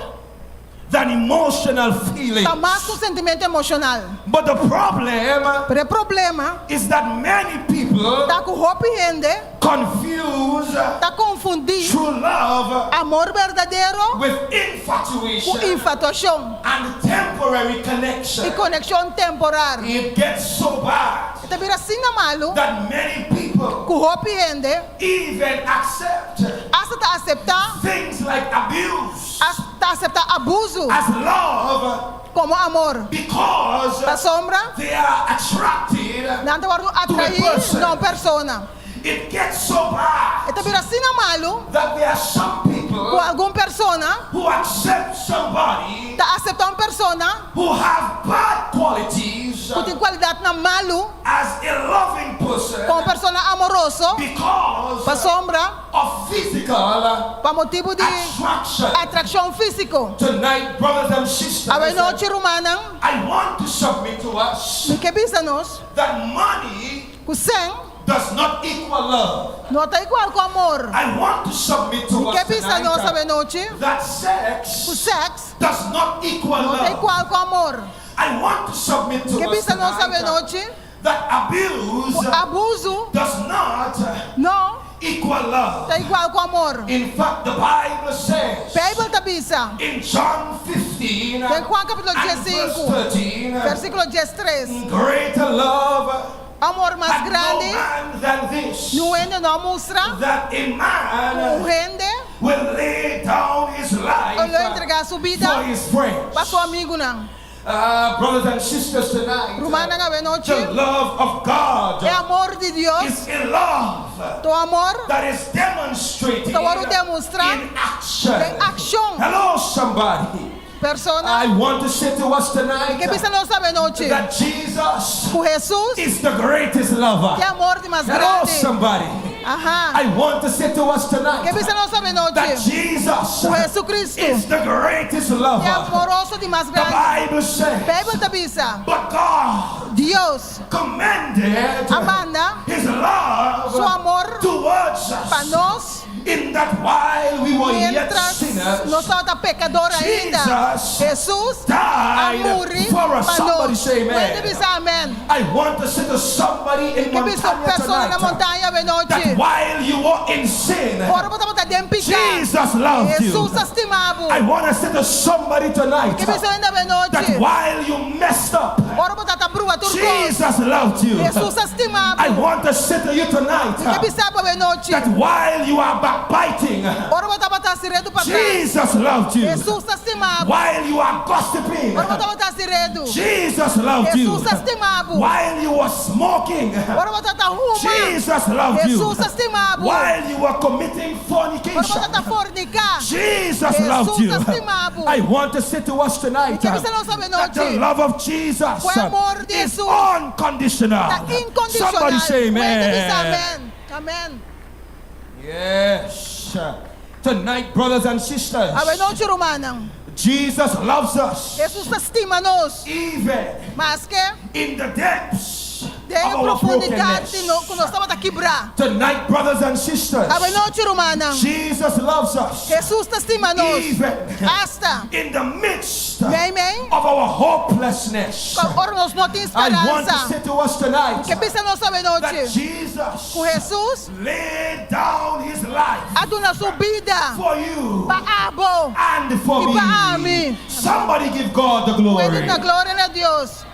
than emotional feelings. ta mas ku sentimentu emoshonal. But the problem Pero e problema is that many people ta ku hopi hende confuse ta konfundí true love amor berdadero with ku infatuation infatuashon and temporary connection. i konekshon temporal. It gets so bad E ta bira asina malu that many people ku hopi hende even accept asta ta aseptá things like abuse asta aseptá abuso as love komo amor. because Pasobra they are attracted nan ta wòrdu atraí na un persona. It gets so bad E ta bira asina malu that there are some people ku algun persona who accept somebody ta aseptá un persona who have bad qualities ku tin kualidatnan malu as a loving person komo un persona amoroso because pasobra of physical pa motibu di attraction. atrakshon físiko. Tonight, brothers and sisters, Awenochi rumannan, I want to submit to us mi ke bisa nos that money ku sèn does not equal love. no ta igual ku amor. I want to submit to Mi us ke bisa nos tonight awenochi that sex ku sèks does not equal no ta love. igual ku amor. I want to submit to Mi ke us bisa nos tonight awenochi that abuse ku abuso does not no equal love. ta igual ku amor. In fact, the Bible says Beibel ta bisa in John 15 den Juan kapítulo and verse 15, 13, versíkulo 13, greater love amor mas had no grandi man than this, niun hende no a mustra that a un man hende will lay down his life lo entregá su for bida his friends. pa su amigunan. Brothers and sisters, tonight, Rumannan awenochi, the love of God e amor di Dios, is a love ta un amor that is demonstrated ta wòrdu demostrá in action. den akshon. Hello, somebody. Persona, I want to say to us tonight ke bisa nos awenochi that Jesus ku Hesus is the greatest lover. e amor di mas Hello, grandi. somebody. Aha. I want to say to us tonight Ke bisa nos that awenochi Jesus ku Hesukristu is the greatest e lover. amoroso di mas The grandi. Bible says, Beibel ta bisa, but God Dios commended a manda his love su amor towards us pa nos in that while we were yet miéntras sinners, nos tabata pekador ainda. Jesus Hesus a died muri for us. pa Somebody nos. say amen. Puede bisa amèn. I want to say to somebody in Ke bisa un Montaña persona na tonight Montaña that awenochi. while you were in sin, Ora bo tabata den piká, Jesus loved you. Hesus a stima bo. I want to say to somebody tonight Ke bisa hende that awenochi. while you messed up, Ora bo tabata brua tur kos, Jesus loved you. Hesus a stima I bo. want to say to you tonight Ke bisa bo awenochi. that while you are backbiting, Ora bo tabata hasi redu patras, Jesus loved you. Hesus a stima bo. While you are gossiping, Ora bo tabata hasi redu, Jesus loved you. Hesus a stima bo. While you were smoking, Ora bo tabata huma, Jesus loved you. Hesus a stima bo. While you were committing Ora bo fornication, tabata forniká, Jesus loved you. Hesus a stima bo. I want to say to us tonight Ke bisa nos that the awenochi. love of Jesus Ku e amor di is Hesus unconditional. ta inkondicional. Somebody say Puede bisa amen. amèn. Amèn. Yes. Tonight, brothers and sisters, Awenochi rumannan. Jesus loves us Hesus ta stima nos. even Maske in the depths den of our profundidat di brokenness. no, ku nos tabata kibrá. Tonight, brothers and sisters, Awenochi rumannan. Jesus loves us Hesus ta stima nos. even Asta in the midst Mei mei. of our hopelessness. Ora nos no tin I want to speransa. say to us tonight Ke bisa nos that awenochi. Jesus Ku Hesus laid down his life a duna su bida for you pa abo and for i pa me. ami. Somebody give God the Puede glory. duna gloria na Dios.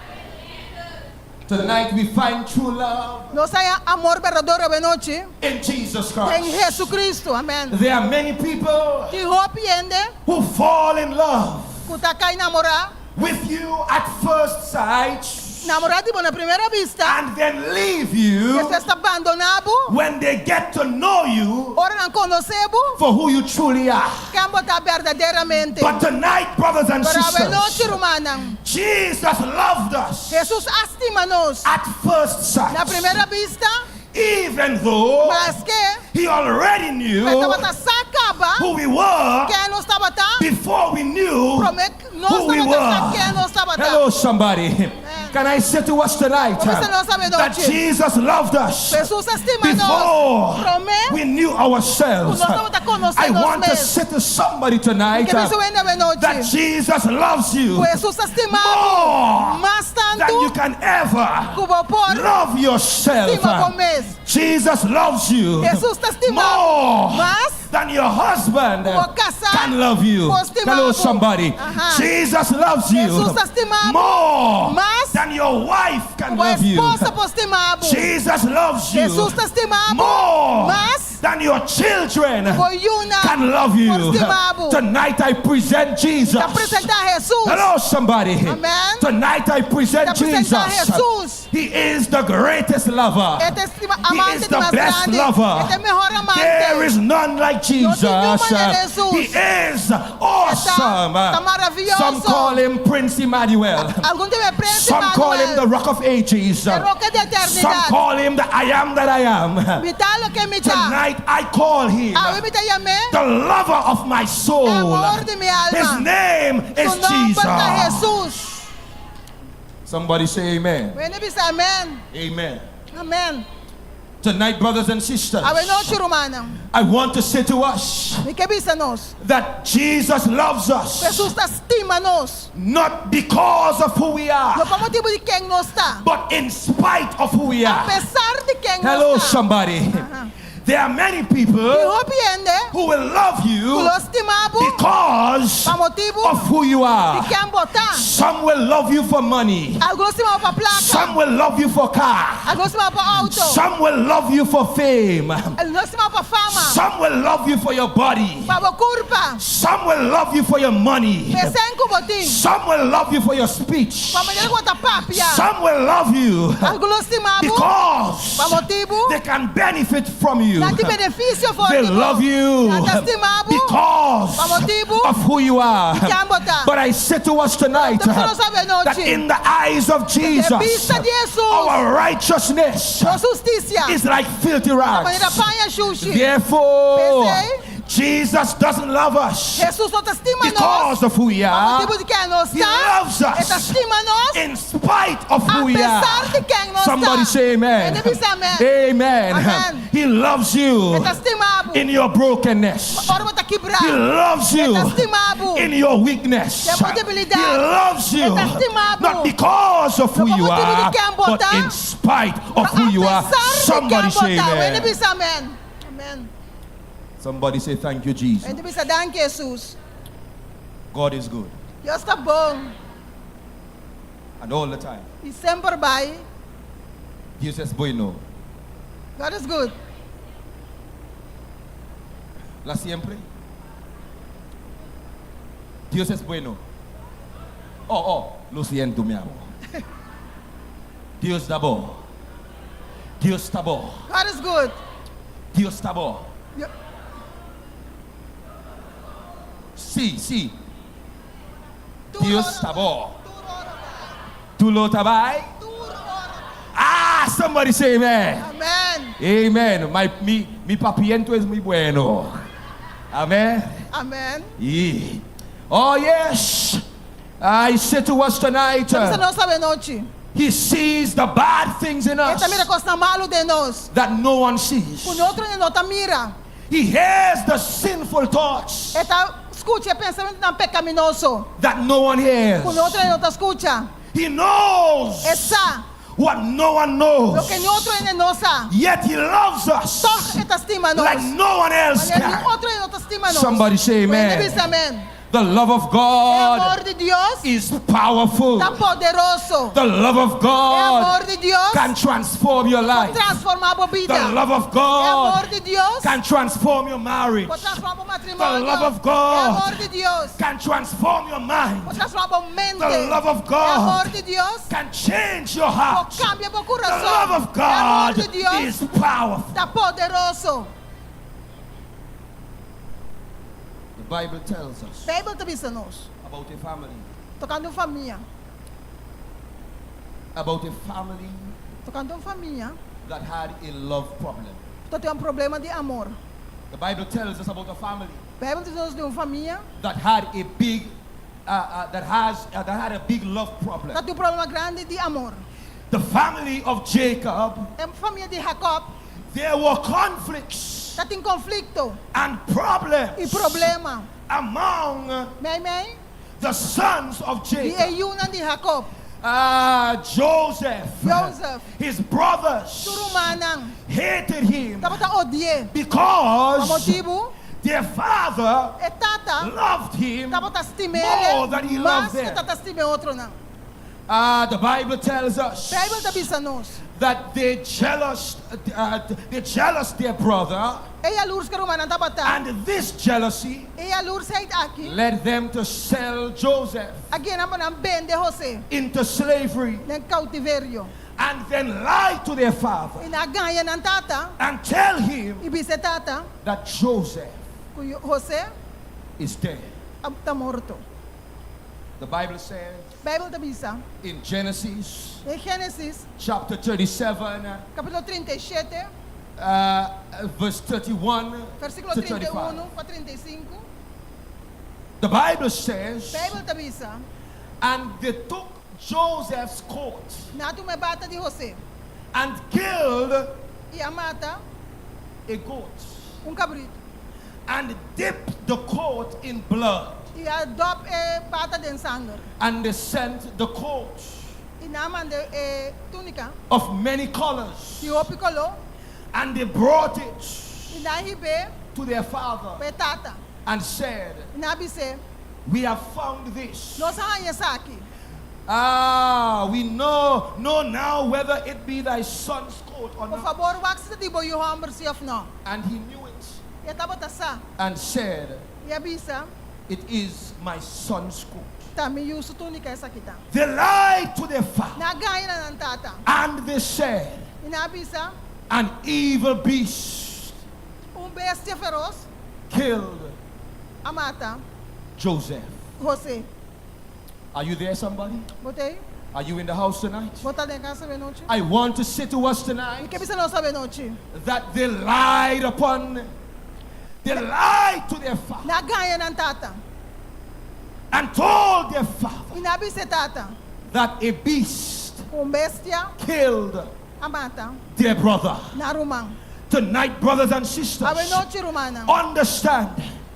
Tonight we find true love Nos a haña amor berdadero awe nochi in Jesus den Christ. Jesucristo. Amen. There are many people Tin hopi hende who fall in love ku ta kai namorá, with you at first sight namorá di bo na primera bista, and then leave you despues ta bandoná bo when they get to know you ora nan konosé bo for who you truly are. ken bo ta berdaderamente. But tonight, brothers and Pero awe nochi, sisters, rumannan, Jesus loved us Jesus a stima nos at first na sight. primera bista, Even though maske he already knew e tabata sa kaba who we were ken nos tabata, before we knew promé nos who we tabata sa were. ken nos tabata. Hello, somebody. Can I say to us tonight Por bisa nos awe that nochi? Jesus loved us Jesus a stima nos before promé we knew ourselves? Ku nos tabata konosé I nos want to mes. say to somebody tonight Ke bisa un hende awe that nochi Jesus loves you ku Jesus ta stima bo more mas than tantu you can ever ku bo por love yourself. stima bo mes. Jesus loves you Jesus ta stima bo more mas than your husband ku bo kasá can love you. por stima Hello, bo. somebody. Aha. Jesus loves you Jesus ta stima bo more mas than your wife can ku bo love you. esposa por stima bo. Jesus loves you Jesus ta stima bo more mas than your children ku bo yunan can love you. por stima bo. Tonight I present Jesus. Ta presentá Jesus. Hello, somebody. Amen. Tonight I present Ta presentá Jesus. Jesus. He is the greatest lover. E ta stima He amante is di the mas best grandi. lover. E ta e mihó amante. There is none like Jesus. No tin niun manera Jesus. He is awesome. Ta, ta maravioso. Some call him Prince Emmanuel. Algun ta yam'é Príncipe Some call him the Emmanuel. Rock of Ages. E Roka di Some Eternidat. call him the I am that I am. Mi ta loke mi ta. Tonight I call him Awe mi ta yam'é the lover of my soul. amor di mi alma. His name is Su nòmber ta Jesus. Jesus. Somebody say amen. Un hende bisa amèn. Amen. Amèn. Tonight, brothers and sisters, Awe nochi, rumannan. I want to say to us Mi ke bisa nos. that Jesus loves us Jesus ta stima nos. not because of who we No are, pa motibu di ken nos ta. but in spite of who we are. Apesar di ken Hello, nos ta. somebody. There are many people Tin hopi hende who will love ku you lo stima bo because pa motibu of who you di are. ken bo ta. Some will love you for money. Algun lo stima bo pa plaka. Some will love you for car. Algun lo stima bo pa outo. Some will love you for fame. Algun lo stima bo pa fama. Some will love you for your body. Pa bo kurpa. Some will love you for your money. Pa e sèn ku bo tin. Some will love you for your speech. Pa manera ku bo ta papia. Some will love you Algun lo stima bo because pa motibu they can benefit from you. Nan tin benefisio for They di bo. love you Nan ta stima bo because pa motibu of who you are. di ken bo ta. But I say to us tonight Ta bisa nos awe that nochi. in the eyes of Jesus, Den bista di Jesus, our righteousness nos hustisia is like filthy ta manera rags. paña shushi. Therefore, P'esei, Jesus doesn't love us Jesus no ta stima nos because of who we pa are. motibu di ken nos He ta. loves E ta us stima nos in spite of who we apesar are. di ken nos ta. Somebody say amen. Un hende bisa amèn. Amen. Amèn. He loves you E ta stima bo in your brokenness. ora bo ta kibrá. He loves E you ta stima bo in your weakness. den bo debilidat. He loves you E ta stima bo not because of who no pa you motibu di are, ken bo but ta, in spite of pero who you are. apesar di ken Somebody bo say ta. Un hende amen. bisa amèn. Amèn. Somebody say thank you, Jesus. Un hende bisa danki, Jesus. God is good. Dios ta bon. And all the time. I semper bai. Dios es bueno. God is good. La siempre. Dios es bueno. Oh, oh, lo siento, mi amor. Dios ta bon. Dios ta bon. God is good. Dios ta bon. Si, si. Dios ta bon. Tur lo ta bai? Ah, somebody say amen. Amen. Amen. My, mi, mi papiento es muy bueno. Amen. Amen. Yeah. Oh, yes. I say to us tonight, Ta bisa nos awe nochi. He sees the bad things in E us ta mira kosnan malu den nos. that no one sees. Ku otro no ta mira. He hears the sinful thoughts E ta skucha e pensamentunan pekaminoso. that no one hears. Ku otro no ta skucha. He knows E sa what no one knows. loke otro no sa. Yet he loves us Tòg e ta stima nos. like no one else Manera can. otro no ta stima nos. Somebody say amen. Bisa amèn. The love of E God amor di Dios is powerful. ta poderoso. The love of E God amor di Dios can transform your por life. transformá bo bida. The love of E amor God di Dios can transform your marriage. por transformá bo matrimonio. The love of E God amor di Dios can transform your mind. por transformá bo mente. The love of E God amor di Dios can change your por heart. kambia bo The kurason. love of E amor God di Dios is powerful. ta poderoso. The Bible tells us Beibel ta bisa nos about a family, tokante un famia, about a family tokante un famia that had a love problem. ku tin un problema di amor. The Bible tells us about a family Beibel ta bisa nos di un famia that had a big uh, uh, that has uh, that had a big love problem. ku tin un problema grandi di amor. The family of Jacob, E famia di Jacob there were conflicts tabatin konflikto and problems i problema. among Meimei the sons of di Jacob. e yunan di Jacob. Ah, Joseph, Joseph. his brothers Su rumannan hated him tabata odi'é. Pa because motibu their father e tata loved him tabata stim'é more than he mas loved ku them. tata stima e otronan. Ah, the Bible tells us Beibel ta bisa nos. that they jealous, uh, they jealous their brother, E yalurs ku e rumannan tabata. and this jealousy E yalursheid aki led them to sell Joseph a guia nan pa nan bende José into slavery den koutiverio. and then lie to their father I nan a gaña nan tata and tell him i bisa e tata that Joseph ku José is dead. ta morto. The Bible says Beibel ta bisa in Genesis den Génesis chapter 37, kapítulo 37, verse 31 versíkulo to 31 35. pa 35. The Bible says, Beibel ta bisa, and they took Joseph's coat Nan a tuma e bata di José and killed i a mata a goat un kabritu and dipped the coat in blood i a dòp e bata den sanger and they sent the coat i nan a manda e túnika of many colors di hopi koló and they brought it i nan a hib'é to their father pa e tata and said, i nan a bis'é, We have found this. Nos a haña esaki. Ah, we know, know now whether it be thy son's coat or Por not. fabor, wak si ta di bo yu hòmber si òf nò. And he knew it I e tabata sa and said, i a bisa, It is my son's coat. Ta mi yu su túnika esaki ta. They lied to their father Nan a gaña na nan tata and they said, i nan a bisa, An evil beast Un bestia feros killed a mata Joseph. José. Are you there, somebody? Bo t'ei? Are you in the house tonight? Bo ta den kas awenochi? I want to say to us Mi tonight ke bisa nos awenochi. that they lied upon, they lied to their father Nan a gaña nan tata. and told their father I nan a bisa e tata that a beast ku un bestia killed a mata their brother. nan ruman. Tonight, brothers and sisters, Awenochi rumannan, understand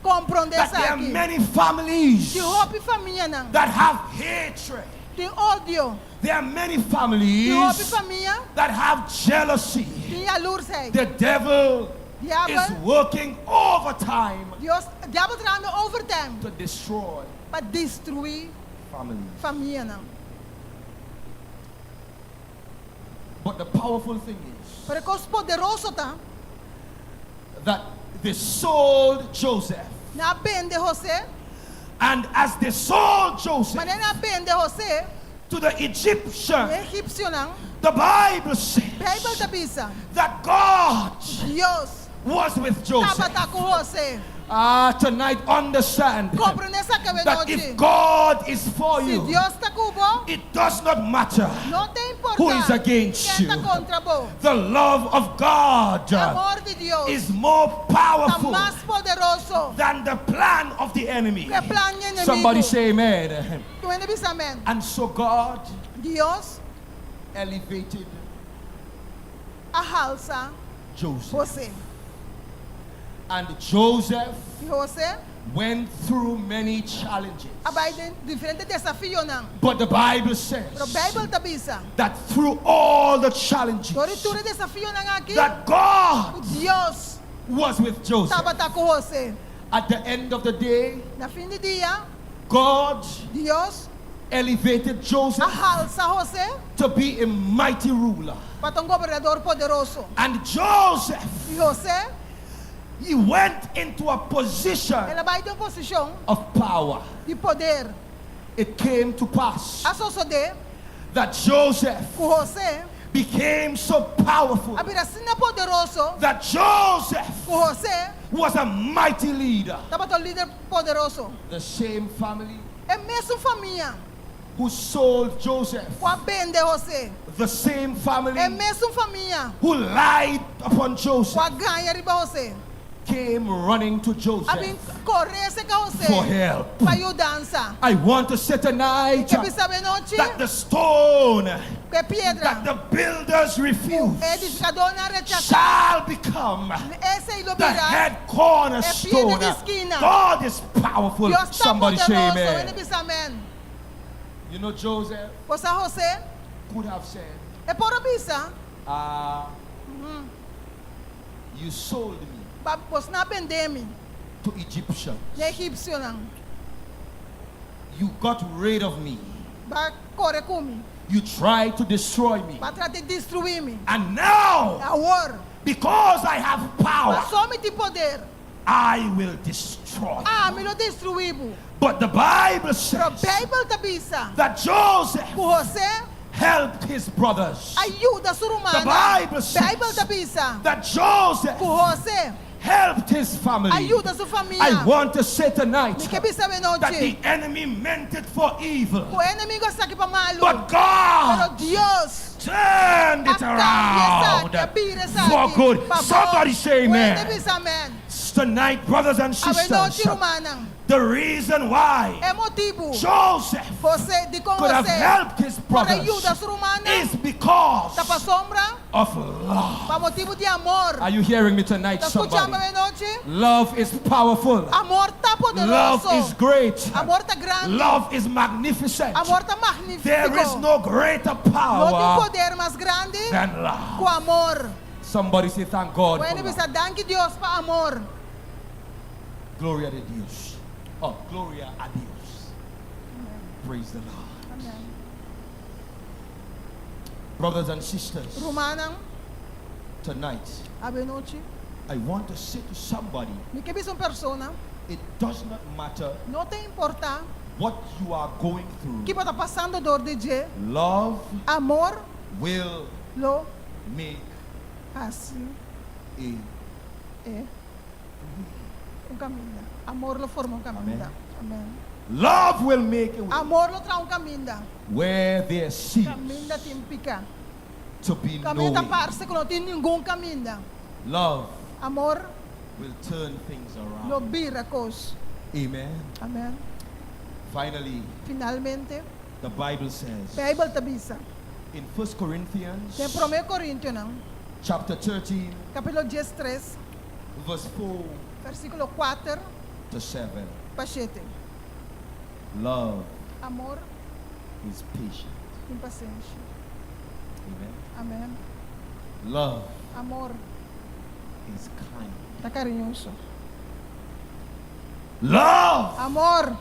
komprondé that there are esaki. many families Tin hopi famianan that have hatred. tin odio. There are many Tin hopi families famia that have jealousy. tin yalursheid. The devil is Diabel, working overtime Dios, diabel trahando overtime to destroy pa destruí families. famianan. But the powerful thing is Pero e kos poderoso ta, that they sold Joseph. nan a bende José, And as they sold Joseph manera nan a bende José, to the Egyptian, e egipsionan, the Bible says Beibel ta bisa, that God Dios was with Joseph. tabata ku José. Ah, tonight understand Komprondé esaki that awenochi. if God is for Si you, Dios ta ku bo, it does not matter no ta importá who is against ken ta you. kontra bo. The love of God Amor di Dios is more ta powerful mas poderoso than the plan of the enemy. ku e plan di enemigu. Somebody say amen. Tur hende bisa amèn. And so God Dios elevated a halsa Joseph. José. And Joseph I José went through many challenges. a bai den diferente desafionan. But the Bible says Pero Beibel ta bisa, that through all the challenges dor di tur e desafionan aki, that God ku Dios was with Joseph. tabata ku José. At the end of the day, Na fin di dia, God Dios elevated a Joseph halsa José to be a mighty ruler. pa ta un gobernador poderoso. And Joseph, I José, he went into a position el a bai den un posishon of power. di poder. It came to pass A sosodé that Joseph ku José became so powerful a bira asina poderoso that Joseph ku José was a mighty leader. tabata un lider poderoso. The same family E mesun famia who sold Joseph, ku a bende José. the same family E mesun famia who lied upon ku Joseph, a gaña riba José. came running to A Joseph bin kore serka José for help. pa yudansa. I want to say tonight Ke bisa awe nochi that the stone ku e piedra that the builders refused e edifikadónan a rechasá. shall become Esei lo the bira head cornerstone. E piedra di skina. God is powerful. Dios ta Somebody say poderoso. amen. Hende bisa amèn. You know, Joseph Bo sa José could have said, e por a bisa, You sold me Ba bosnan a bende mi to Egyptians. na egipsionan. You got rid of me. B'a kore ku mi. You tried to destroy me. B'a trata di destruí mi. And now, Awor, because I have power, pasó mi tin poder. I will destroy. Ami lo destruí bo. But the Bible Pero says Beibel ta bisa that Joseph ku José helped his brothers. a yuda su The rumannan. Bible says Beibel ta bisa that Joseph ku José helped his family. a yuda su famia. I want to say tonight Mi ke bisa that the awe nochi enemy meant it for evil, ku enemigu a hasi esaki pa malu. but God Pero Dios turned a it kambia around esaki, a bira esaki for good. pa bon. Somebody say amen. Hende bisa amen. Tonight, brothers and Awe sisters, nochi, rumannan. the reason why E motibu Joseph José dikon could have José helped his por a brothers yuda su rumannan is because ta pasobra of love. pa motibu di amor. Are you hearing me tonight, Ta skuchando somebody? awe nochi? Love is powerful. Amor ta Love poderoso. is great. Amor ta grandi. Love is magnificent. Amor ta There is magnífiko. no greater No tin power poder mas grandi than love. ku amor. Somebody say, Thank God. Bo for hende love. bisa danki Dios pa amor. Gloria to Dios. Oh, gloria a Dios. Praise the Lord. Amen. Brothers and sisters, Rumannan, tonight awe nochi. I want to say to somebody, Mi ke bisa un persona, it does not matter no ta importá what you are going through. ki bo ta pasando dor di dje, Love amor will lo make hasi a e un kaminda. Amor lo forma un kaminda. Amen. Love will make a way Amor lo traha un kaminda. where there seems Kaminda tin piká. to be no Kaminda way. parse ku no tin ningun kaminda. Love Amor will turn things lo around. bira kos. Amen. Amen. Finally, Finalmente, the Bible says Beibel ta bisa. in 1 Corinthians Den Promé Korintionan, chapter 13, kapítulo 13, verse 4 versíkulo 4 to 7. pa 7. Love Amor is patient. tin pasenshi. Amen. Amen. Love Amor is kind. ta kariñoso. Love Amor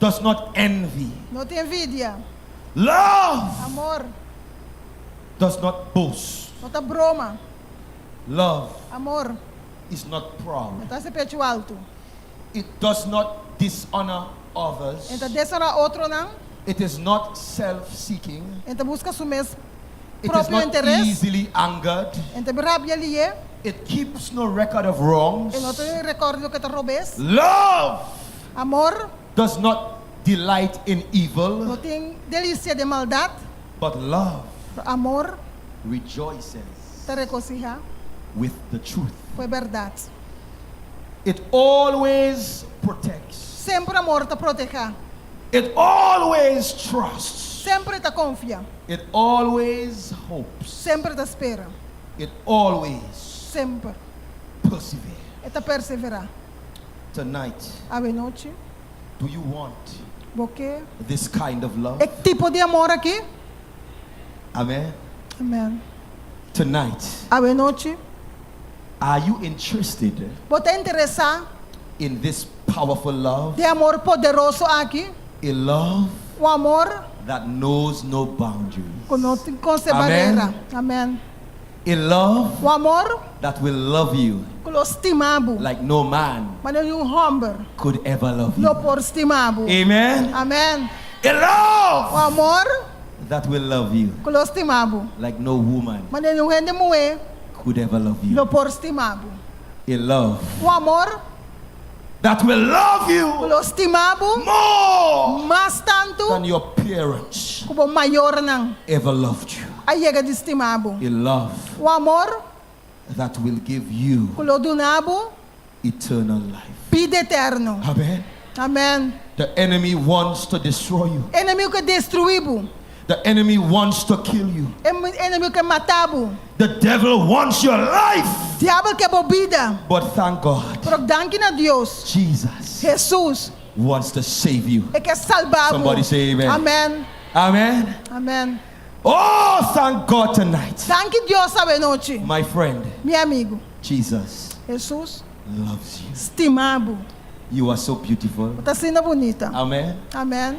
does not envy. no tin envidia. Love Amor does not boast. no ta broma. Love Amor is not no proud. ta hasi pechu altu. It does not dishonor others. E n' ta deshonrá otronan. It is not self-seeking. E n' ta buska su mes It is propio not interes. easily angered. E n' ta rabia lihé. It keeps no record of wrongs. E no tin rekòrt di loke ta robes. Love Amor does not delight in evil, no tin delisia den maldat. but love Amor rejoices ta regosihá with the truth. ku e bèrdat. It always protects. Semper amor ta protehá. It always trusts. Semper e ta konfia. It always hopes. Semper e ta spera. It always Semper perseveres. e ta perseverá. Tonight, Awe nochi, do you want bo ke this kind of love? e tipo di amor aki? Amen. Amen. Tonight, Awe nochi, are you interested bo ta interesá in this powerful love? E amor poderoso aki. A love Un amor that knows no boundaries. ku no tin konosé Amen. barera. Amèn. A love Un amor that will love you ku lo stima bo. like no man Manera ningun hòmber could ever love you. lo por stima bo. Amen. Amèn. A love Un amor that will love you ku lo stima bo. like no woman Manera ningun hende muhé could ever love you. lo por stima bo. A love Un amor that will love you ku lo stima bo more mas tantu than your parents ku bo mayornan ever loved you. a yega di stima bo. A love Un amor that will give you ku lo duna bo eternal life. bida eterno. Amen. Amèn. The enemy wants to destroy you. Enemigu ke destruí bo. The enemy wants to kill you. Enemigu ke mata bo. The devil wants your life. Diabel ke bo bida. But thank God, Pero danki na Dios. Jesus Hesus wants to save you. e ke salba bo. Somebody say amen. Amèn. Amen. Amèn. Oh, thank God tonight. Danki Dios awe nochi. My friend, Mi amigu. Jesus Hesus loves you. stima bo. You are so beautiful. Bo ta asina bunita. Amen. Amèn.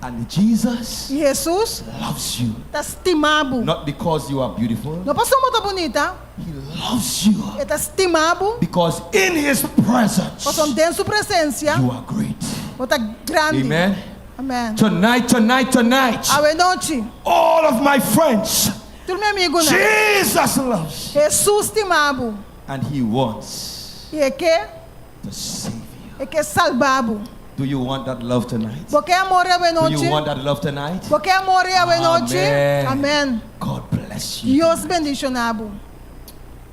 And Jesus I Hesus loves you. ta stima bo. Not because you are beautiful. No pasobra bo ta bunita. He loves you. E ta stima bo. Because in his presence, Pasobra den su presensia, you are great. bo ta grandi. Amen. Amèn. Tonight, tonight, tonight, Awe nochi. all of my friends, Tur mi amigunan. Jesus loves. Hesus stima bo. And he wants I e ke to save you. e ke salba bo. Do you want that love tonight? Bo ke e amor awe Do you nochi? want that love tonight? Bo ke e amor awe nochi? Amen. Amèn. God bless you. Dios bendishoná bo.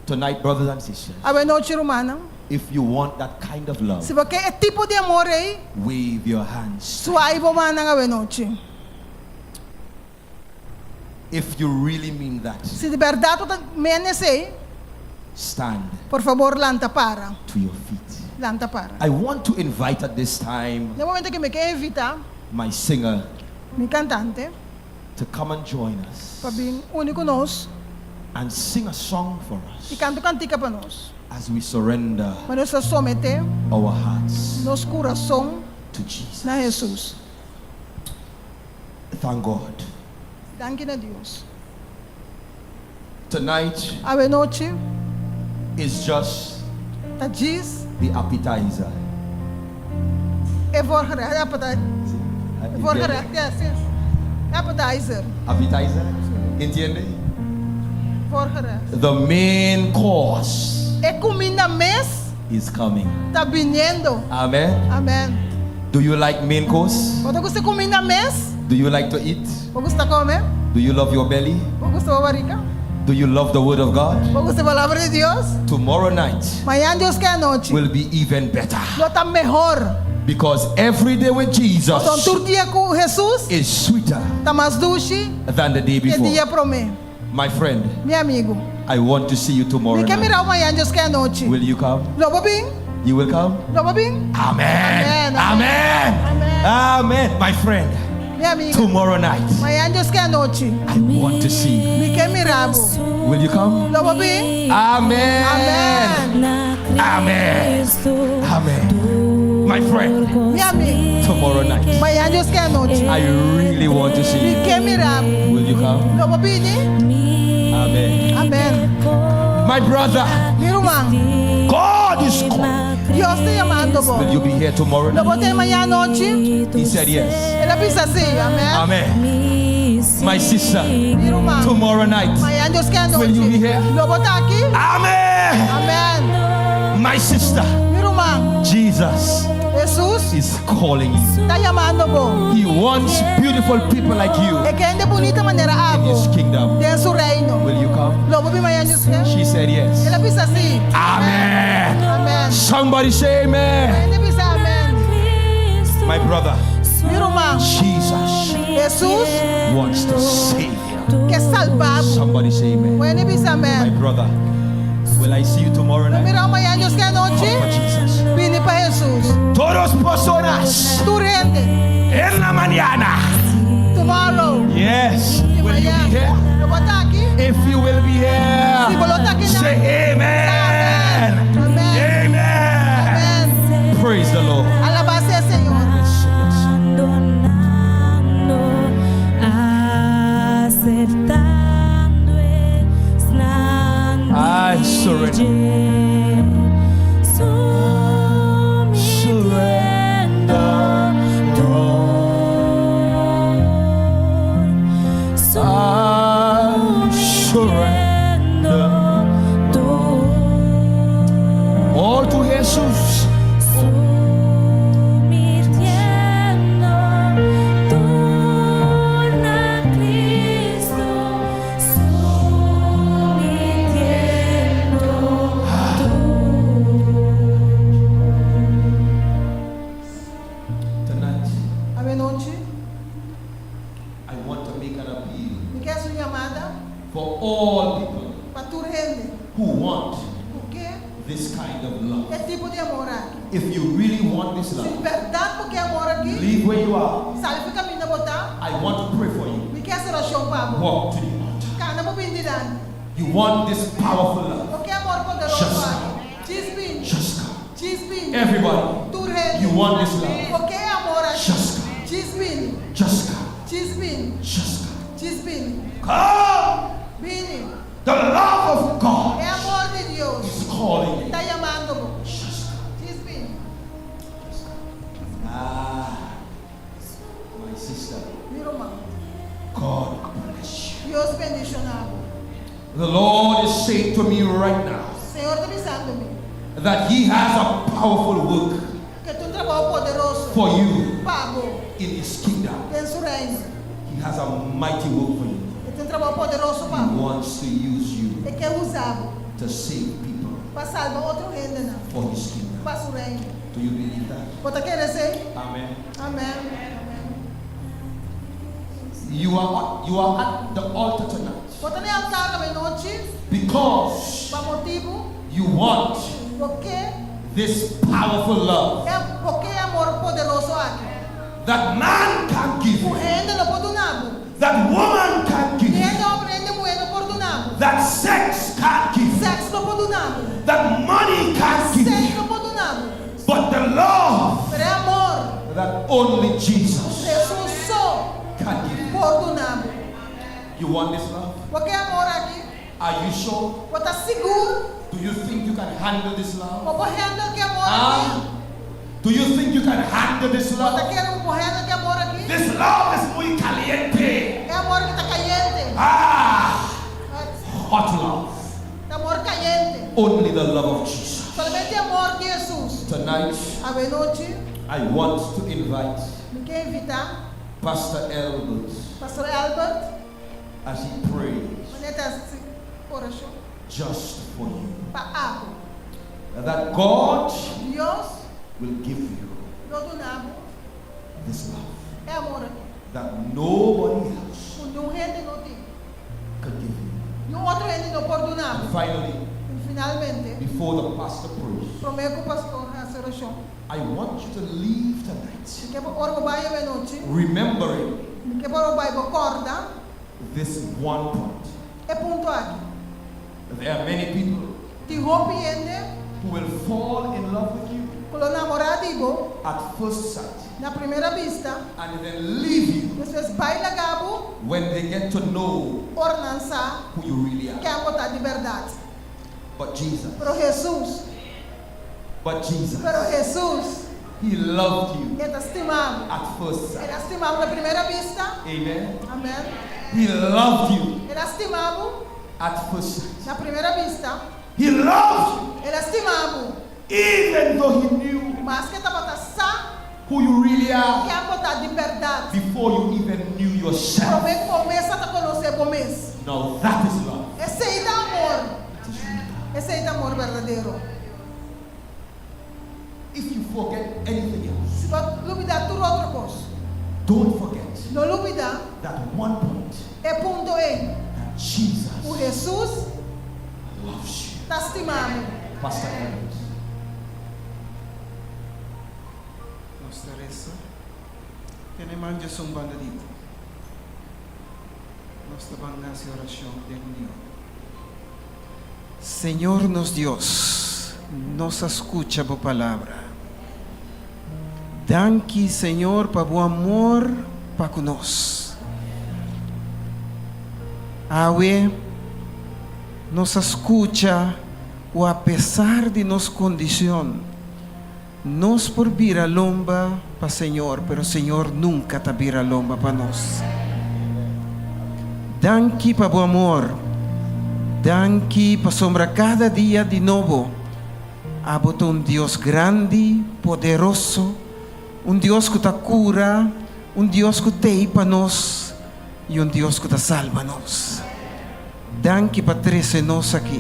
Tonight, brothers and sisters, Awe nochi, rumannan. if you want that kind of love, Si bo ke e tipo di amor ei, wave your hands. suai bo mannan awe nochi. If you really mean that, Si di bèrdat bo ta men esei, stand por fabor lanta para. to your feet. Lanta para. I want to invite at this time Na e momento aki mi ke invitá my singer mi kantante to come and join us pa bin uni ku nos and sing a song for us i kanta un kantika pa nos. as we surrender Ma nos ta someté our hearts nos kurason to Jesus. na Hesus. Thank God. Danki na Dios. Tonight Awe nochi is just ta djis the appetizer. e voorgerecht, appetizer. Voorgerecht, yes, yes. Appetizer. Appetizer? Entiende? Voorgerecht. The main course E kuminda mes is coming. ta biniendo. Amen. Amen. Do you like main course? Bo ta gusta kuminda mes? Do you like to eat? Bo gusta kome? Do you love your belly? Bo gusta bo barika? Do you love the word of God? Bo gusta palabra di Dios? Tomorrow night Mañan Dios ke anochi will be even better. Lo ta mehor. Because every day with Jesus Pasobra tur dia ku Jesus is sweeter ta mas dushi than the day ke before. dia promé. My friend, Mi amigu, I want to see you tomorrow mi ke night. mira bo mañan Dios ke anochi. Will you come? Lo bo bin? You will come? Lo bo bin? Amen. Amen. Amen. Amen. Amen. My friend, Mi amigu, tomorrow night mañan Dios ke anochi. I want to see you. Mi ke mira bo. Will you come? Lo bo bin? Amen. Amen. Amen. Amen. My friend, Mi amigu, tomorrow night mañan Dios ke anochi. I really want to see Mi you. ke mira bo. Will you come? Lo bo bini? Amen. Amen. My brother, Mi ruman, God is calling. Dios ta yamando bo. Will you be here tomorrow Lo night? bo t'ei mañan anochi? He said yes. El a bisa si. Amen. Amen. My sister, Mi ruman, tomorrow night. mañan Dios ke anochi. Will you be here? Lo bo ta aki? Amen. Amen. My sister, Mi ruman, Jesus Jesus is calling you. ta yamando bo. He wants beautiful people like you E ke hende bunita manera in his abo kingdom. Den su reino. Will you come? Lo bo bin mañan Dios ke? She said yes. El a bisa si. Amen. Amen. Somebody say amen. Hende bisa amen. My brother, Mi ruman, Jesus Jesus wants to save you. ke salba bo. Somebody say amen. Hende bisa My amen. brother, will I see you tomorrow Lo night? mira bo mañan Dios ke anochi? Come for Jesus. Bini pa Jesus. Todos personas Tur hende. en la mañana. Tomorrow. Yes. Will you be here? Lo bo ta aki? If you will be here, Si bo lo ta aki say amen. Amen. Amen. Amen. Praise the Lord. For all people Pa tur hende. who want Ku ke this kind of love. e tipo di amor aki. If you really want this Si love, berdat bo ke amor aki, leave where you are. sali for di kaminda bo ta. I want to pray for you. Mi ke hasi orashon pa bo. Walk to the altar. Kana bo bin dilanti. You want this powerful love. Bo ke amor poderoso Just aki. Djis bin. Just come. Djis bin. Everybody, Tur hende. you want this love. Bo ke amor aki. Just come. Djis bin. Just come. Djis bin. Just come. Djis bin. Come! Bini. The love of God E amor di Dios is calling you. ta yamando bo. Just come. Djis bin. Just come. Ah, my sister, Mi ruman. God bless you. Dios bendishoná bo. The Lord is saying to me right now Señor ta bisando mi that He has a powerful work ku e tin un trabou poderoso for you pa bo in His kingdom. den su reino. He has a mighty work for you. E tin un trabou poderoso He pa bo. wants to use you E ke usa bo to save people pa salba otro hendenan for His kingdom. pa su reino. Do you believe that? Bo ta kere esei? Amen. Amèn. Amèn. You are at the altar tonight Bo ta na altar awe nochi because pa motibu you want bo ke this powerful love e bo ke amor poderoso aki. that man can give Ku you, hende no por duna bo. that woman can give you, Hende hòmber hende muhé no por duna bo. that sex can't give you, Sèks no por duna bo. that money can't give Sèn you, no por duna bo. but the love Pero e amor that only Jesus Hesus so can give you. por duna bo. You want this love? Bo ke amor aki? Are you sure? Bo ta sigur? Do you think you can handle this love? Bo por handle ku e amor aki? Ah? Do you think you can handle this Bo ta love? kere bo por handle ku e amor aki? This love is muy caliente. E amor aki ta kayente. Ah, hot love. Amor kayente. Only the love of Jesus. Solamente amor di Hesus. Tonight, Awe nochi, I want to invite mi ke invitá Pastor Albert Pastor Albert, as he prays manera e ta hasi orashon just for you. pa abo. That God Dios will give you lo duna bo this love e amor aki. that nobody else Ku ningun hende no tin. could give you. Ningun otro hende no por duna bo. And finally, I finalmente, before the pastor prays, promé ku pastor hasi orashon. I want you to leave tonight Mi ke pa ora bo bai awe nochi, remembering mi ke pa ora bo bai bo kòrda this one point. e punto aki. There are many people Tin hopi hende who will fall in love with you ku lo namorá di bo at first sight na primera vista, and then leave you despues bai laga bo when they get to know ora nan sa who you really are. ken bo ta di bèrdat. But Jesus, Pero Hesus, but Jesus, pero Hesus, He loved you E ta stima bo. at first El sight. a stima bo na primera vista. Amen. Amèn. He loved you El a stima bo at first sight. na primera vista. He loved you El a stima bo. even though he knew Maske e tabata sa who you really are ken bo ta di bèrdat. before you even knew yourself. Promé ku bo mes tabata konosé bo mes. Now that is love. Esei ta amor. That is real love. Esei ta amor berdadero. If you forget anything else, Si bo lubidá tur otro kos. don't forget No lubidá that one point e punto ei. that Jesus Ku Hesus loves you. ta stima bo. Pastor Evans. Nos ta resa. Tene man un banda di bo. Nos ta bai hasi orashon di union. Señor nos Dios, nos a skucha bo palabra. Danki, Señor, pa bo amor pa ku nos. Awe, nos a skucha, ku apesar di nos kondishon, nos por bira lomba pa Señor, pero Señor nunka ta bira lomba pa nos. Danki pa bo amor. Danki pasobra kada dia di nobo. Abo ta un Dios grandi, poderoso, un Dios ku ta kura, un Dios ku t'ei pa nos i un Dios ku ta salba nos. Danki pa trese nos aki.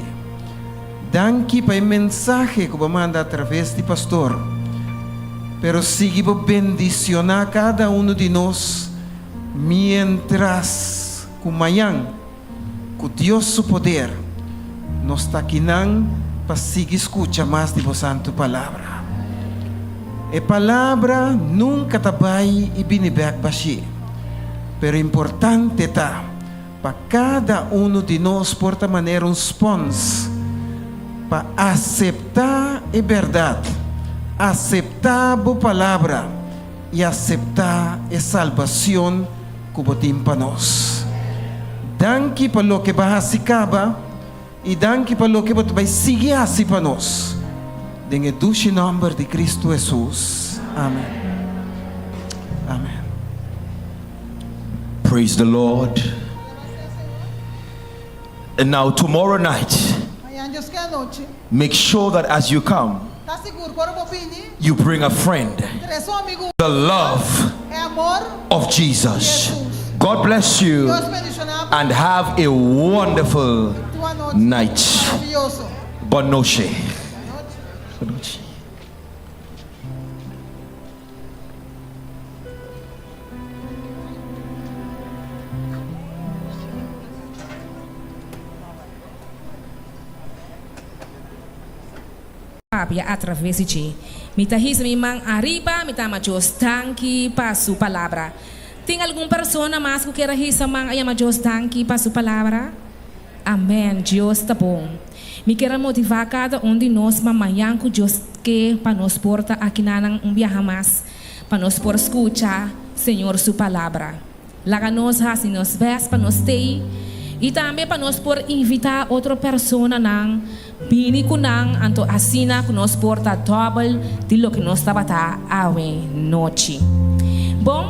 Danki pa e mensahe ku bo a manda atraves di pastor. Pero sigui bendishoná kada un di nos mientras ku mañan. Ku Dios su poder, nos ta akinan pa sigui skucha mas di bo santu Palabra. E Palabra nunka ta bai i bini bèk bashí, pero importante ta pa kada unu di nos por ta manera un spons pa aseptá e bèrdat, aseptá bo Palabra i aseptá e salbacion cu bo tin pa nos. Danki pa loke bo a haci caba i danki pa loke bo ta bay sigui haci pa nos. Den e dushi nomber di Cristo Jesus. Amen. Amen. Praise the Lord. And now tomorrow night, Mañan djosken anochi. make sure that as you come, Ta sigur ku ora bo bini. you bring a friend. Trese un amigu. The love E amor. of Jesus. Di Hesus. God bless you Dios bendishoná bo. and have a wonderful Tu anochi night. maravioso. Bon nochi. Bon nochi. Bon nochi. Papia atraves di dje. Mi ta hisa mi man ariba, mi ta ama Dios danki pa su palabra. Tin algun persona mas ku kier a hisa man a yama Dios danki pa su palabra? Amen, Dios ta bon. Mi kier a motivá kada un di nos pa mañan ku Dios ke pa nos por ta akinanan un biaha mas pa nos por skucha Señor su palabra. Laga nos hasi nos bèst pa nos stay i tambe pa nos por invitá otro personanan bini ku nan anto asina ku nos por ta dòbel di loke nos tabata awe nochi. Bon,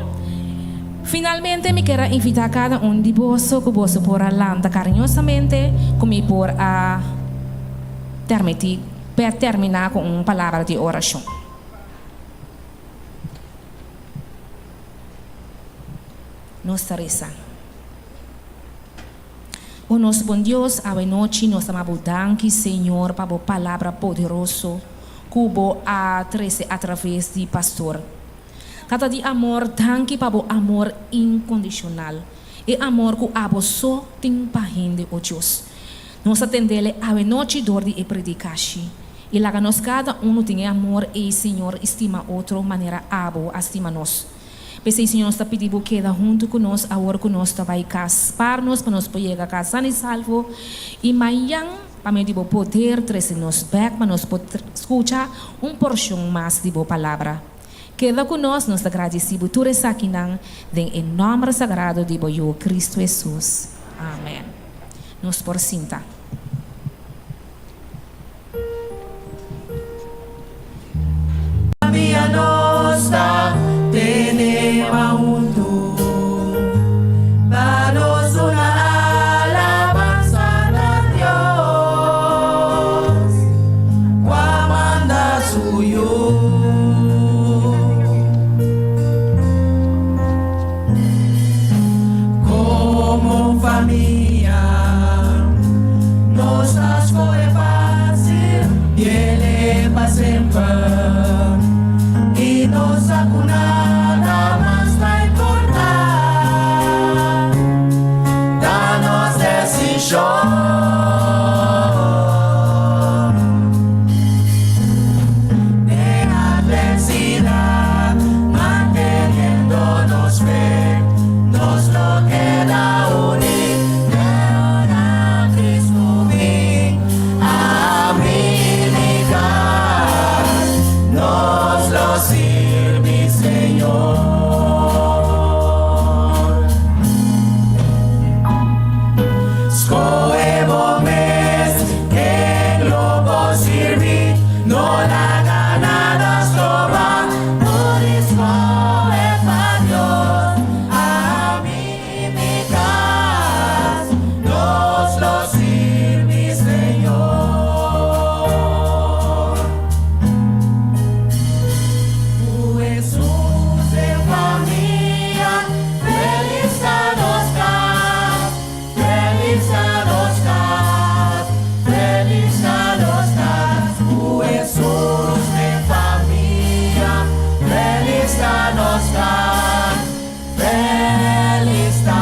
finalmente mi kier a invitá kada un di boso ku boso por a lanta kariñosamente ku mi por a termití per terminá ku un palabra di orashon. Nos ta resa. O nos bon Dios, awe nochi nos ta maba Bo danki, Señor, pa Bo palabra poderoso ku Bo a trese atraves di pastor. Tata di amor, danki pa Bo amor inkondishonal, e amor ku Abo so tin pa hende, o Dios. Nos ta tendele awe nochi dor di e predikashi. I laga nos kada unu tin e amor ei, Señor, i stima otro manera Abo a stima nos. P'esei, Señor, nos ta pidi Bo keda huntu ku nos awor ku nos ta bai kas. Spar nos pa nos por yega kas san i salvo, i mañan, pa medio di Bo poder, trese nos bèk pa nos por skucha un porshon mas di Bo Palabra. Keda ku nos, nos ta gradisí Bo tur esakinan den e nòmber sagrado di Bo Yu, Kristu Hesus. Amèn. Nos por sinta. Famia nos ta tene mas huntu pa nos duna alabansa na Dios ku a manda su Yu. Komo famia nos ta skohe fásil biele pa semper i nos sa ku nada mas ta importá ta nos desishon den atversidat manteniendo nos fe nos lo keda uní te ora Cristo bin ami mi kas nos lo sirbi Señor. Skohe bo mes ken lo bo sirbi, no laga nada stroba bo di skohe pa Dios. Ami mi kas, nos lo sirbi Señor. Ku Hesus den famia, felis ta nos kas, felis ta nos kas, felis ta nos kas. Ku Hesus den famia, felis ta nos kas, felis ta.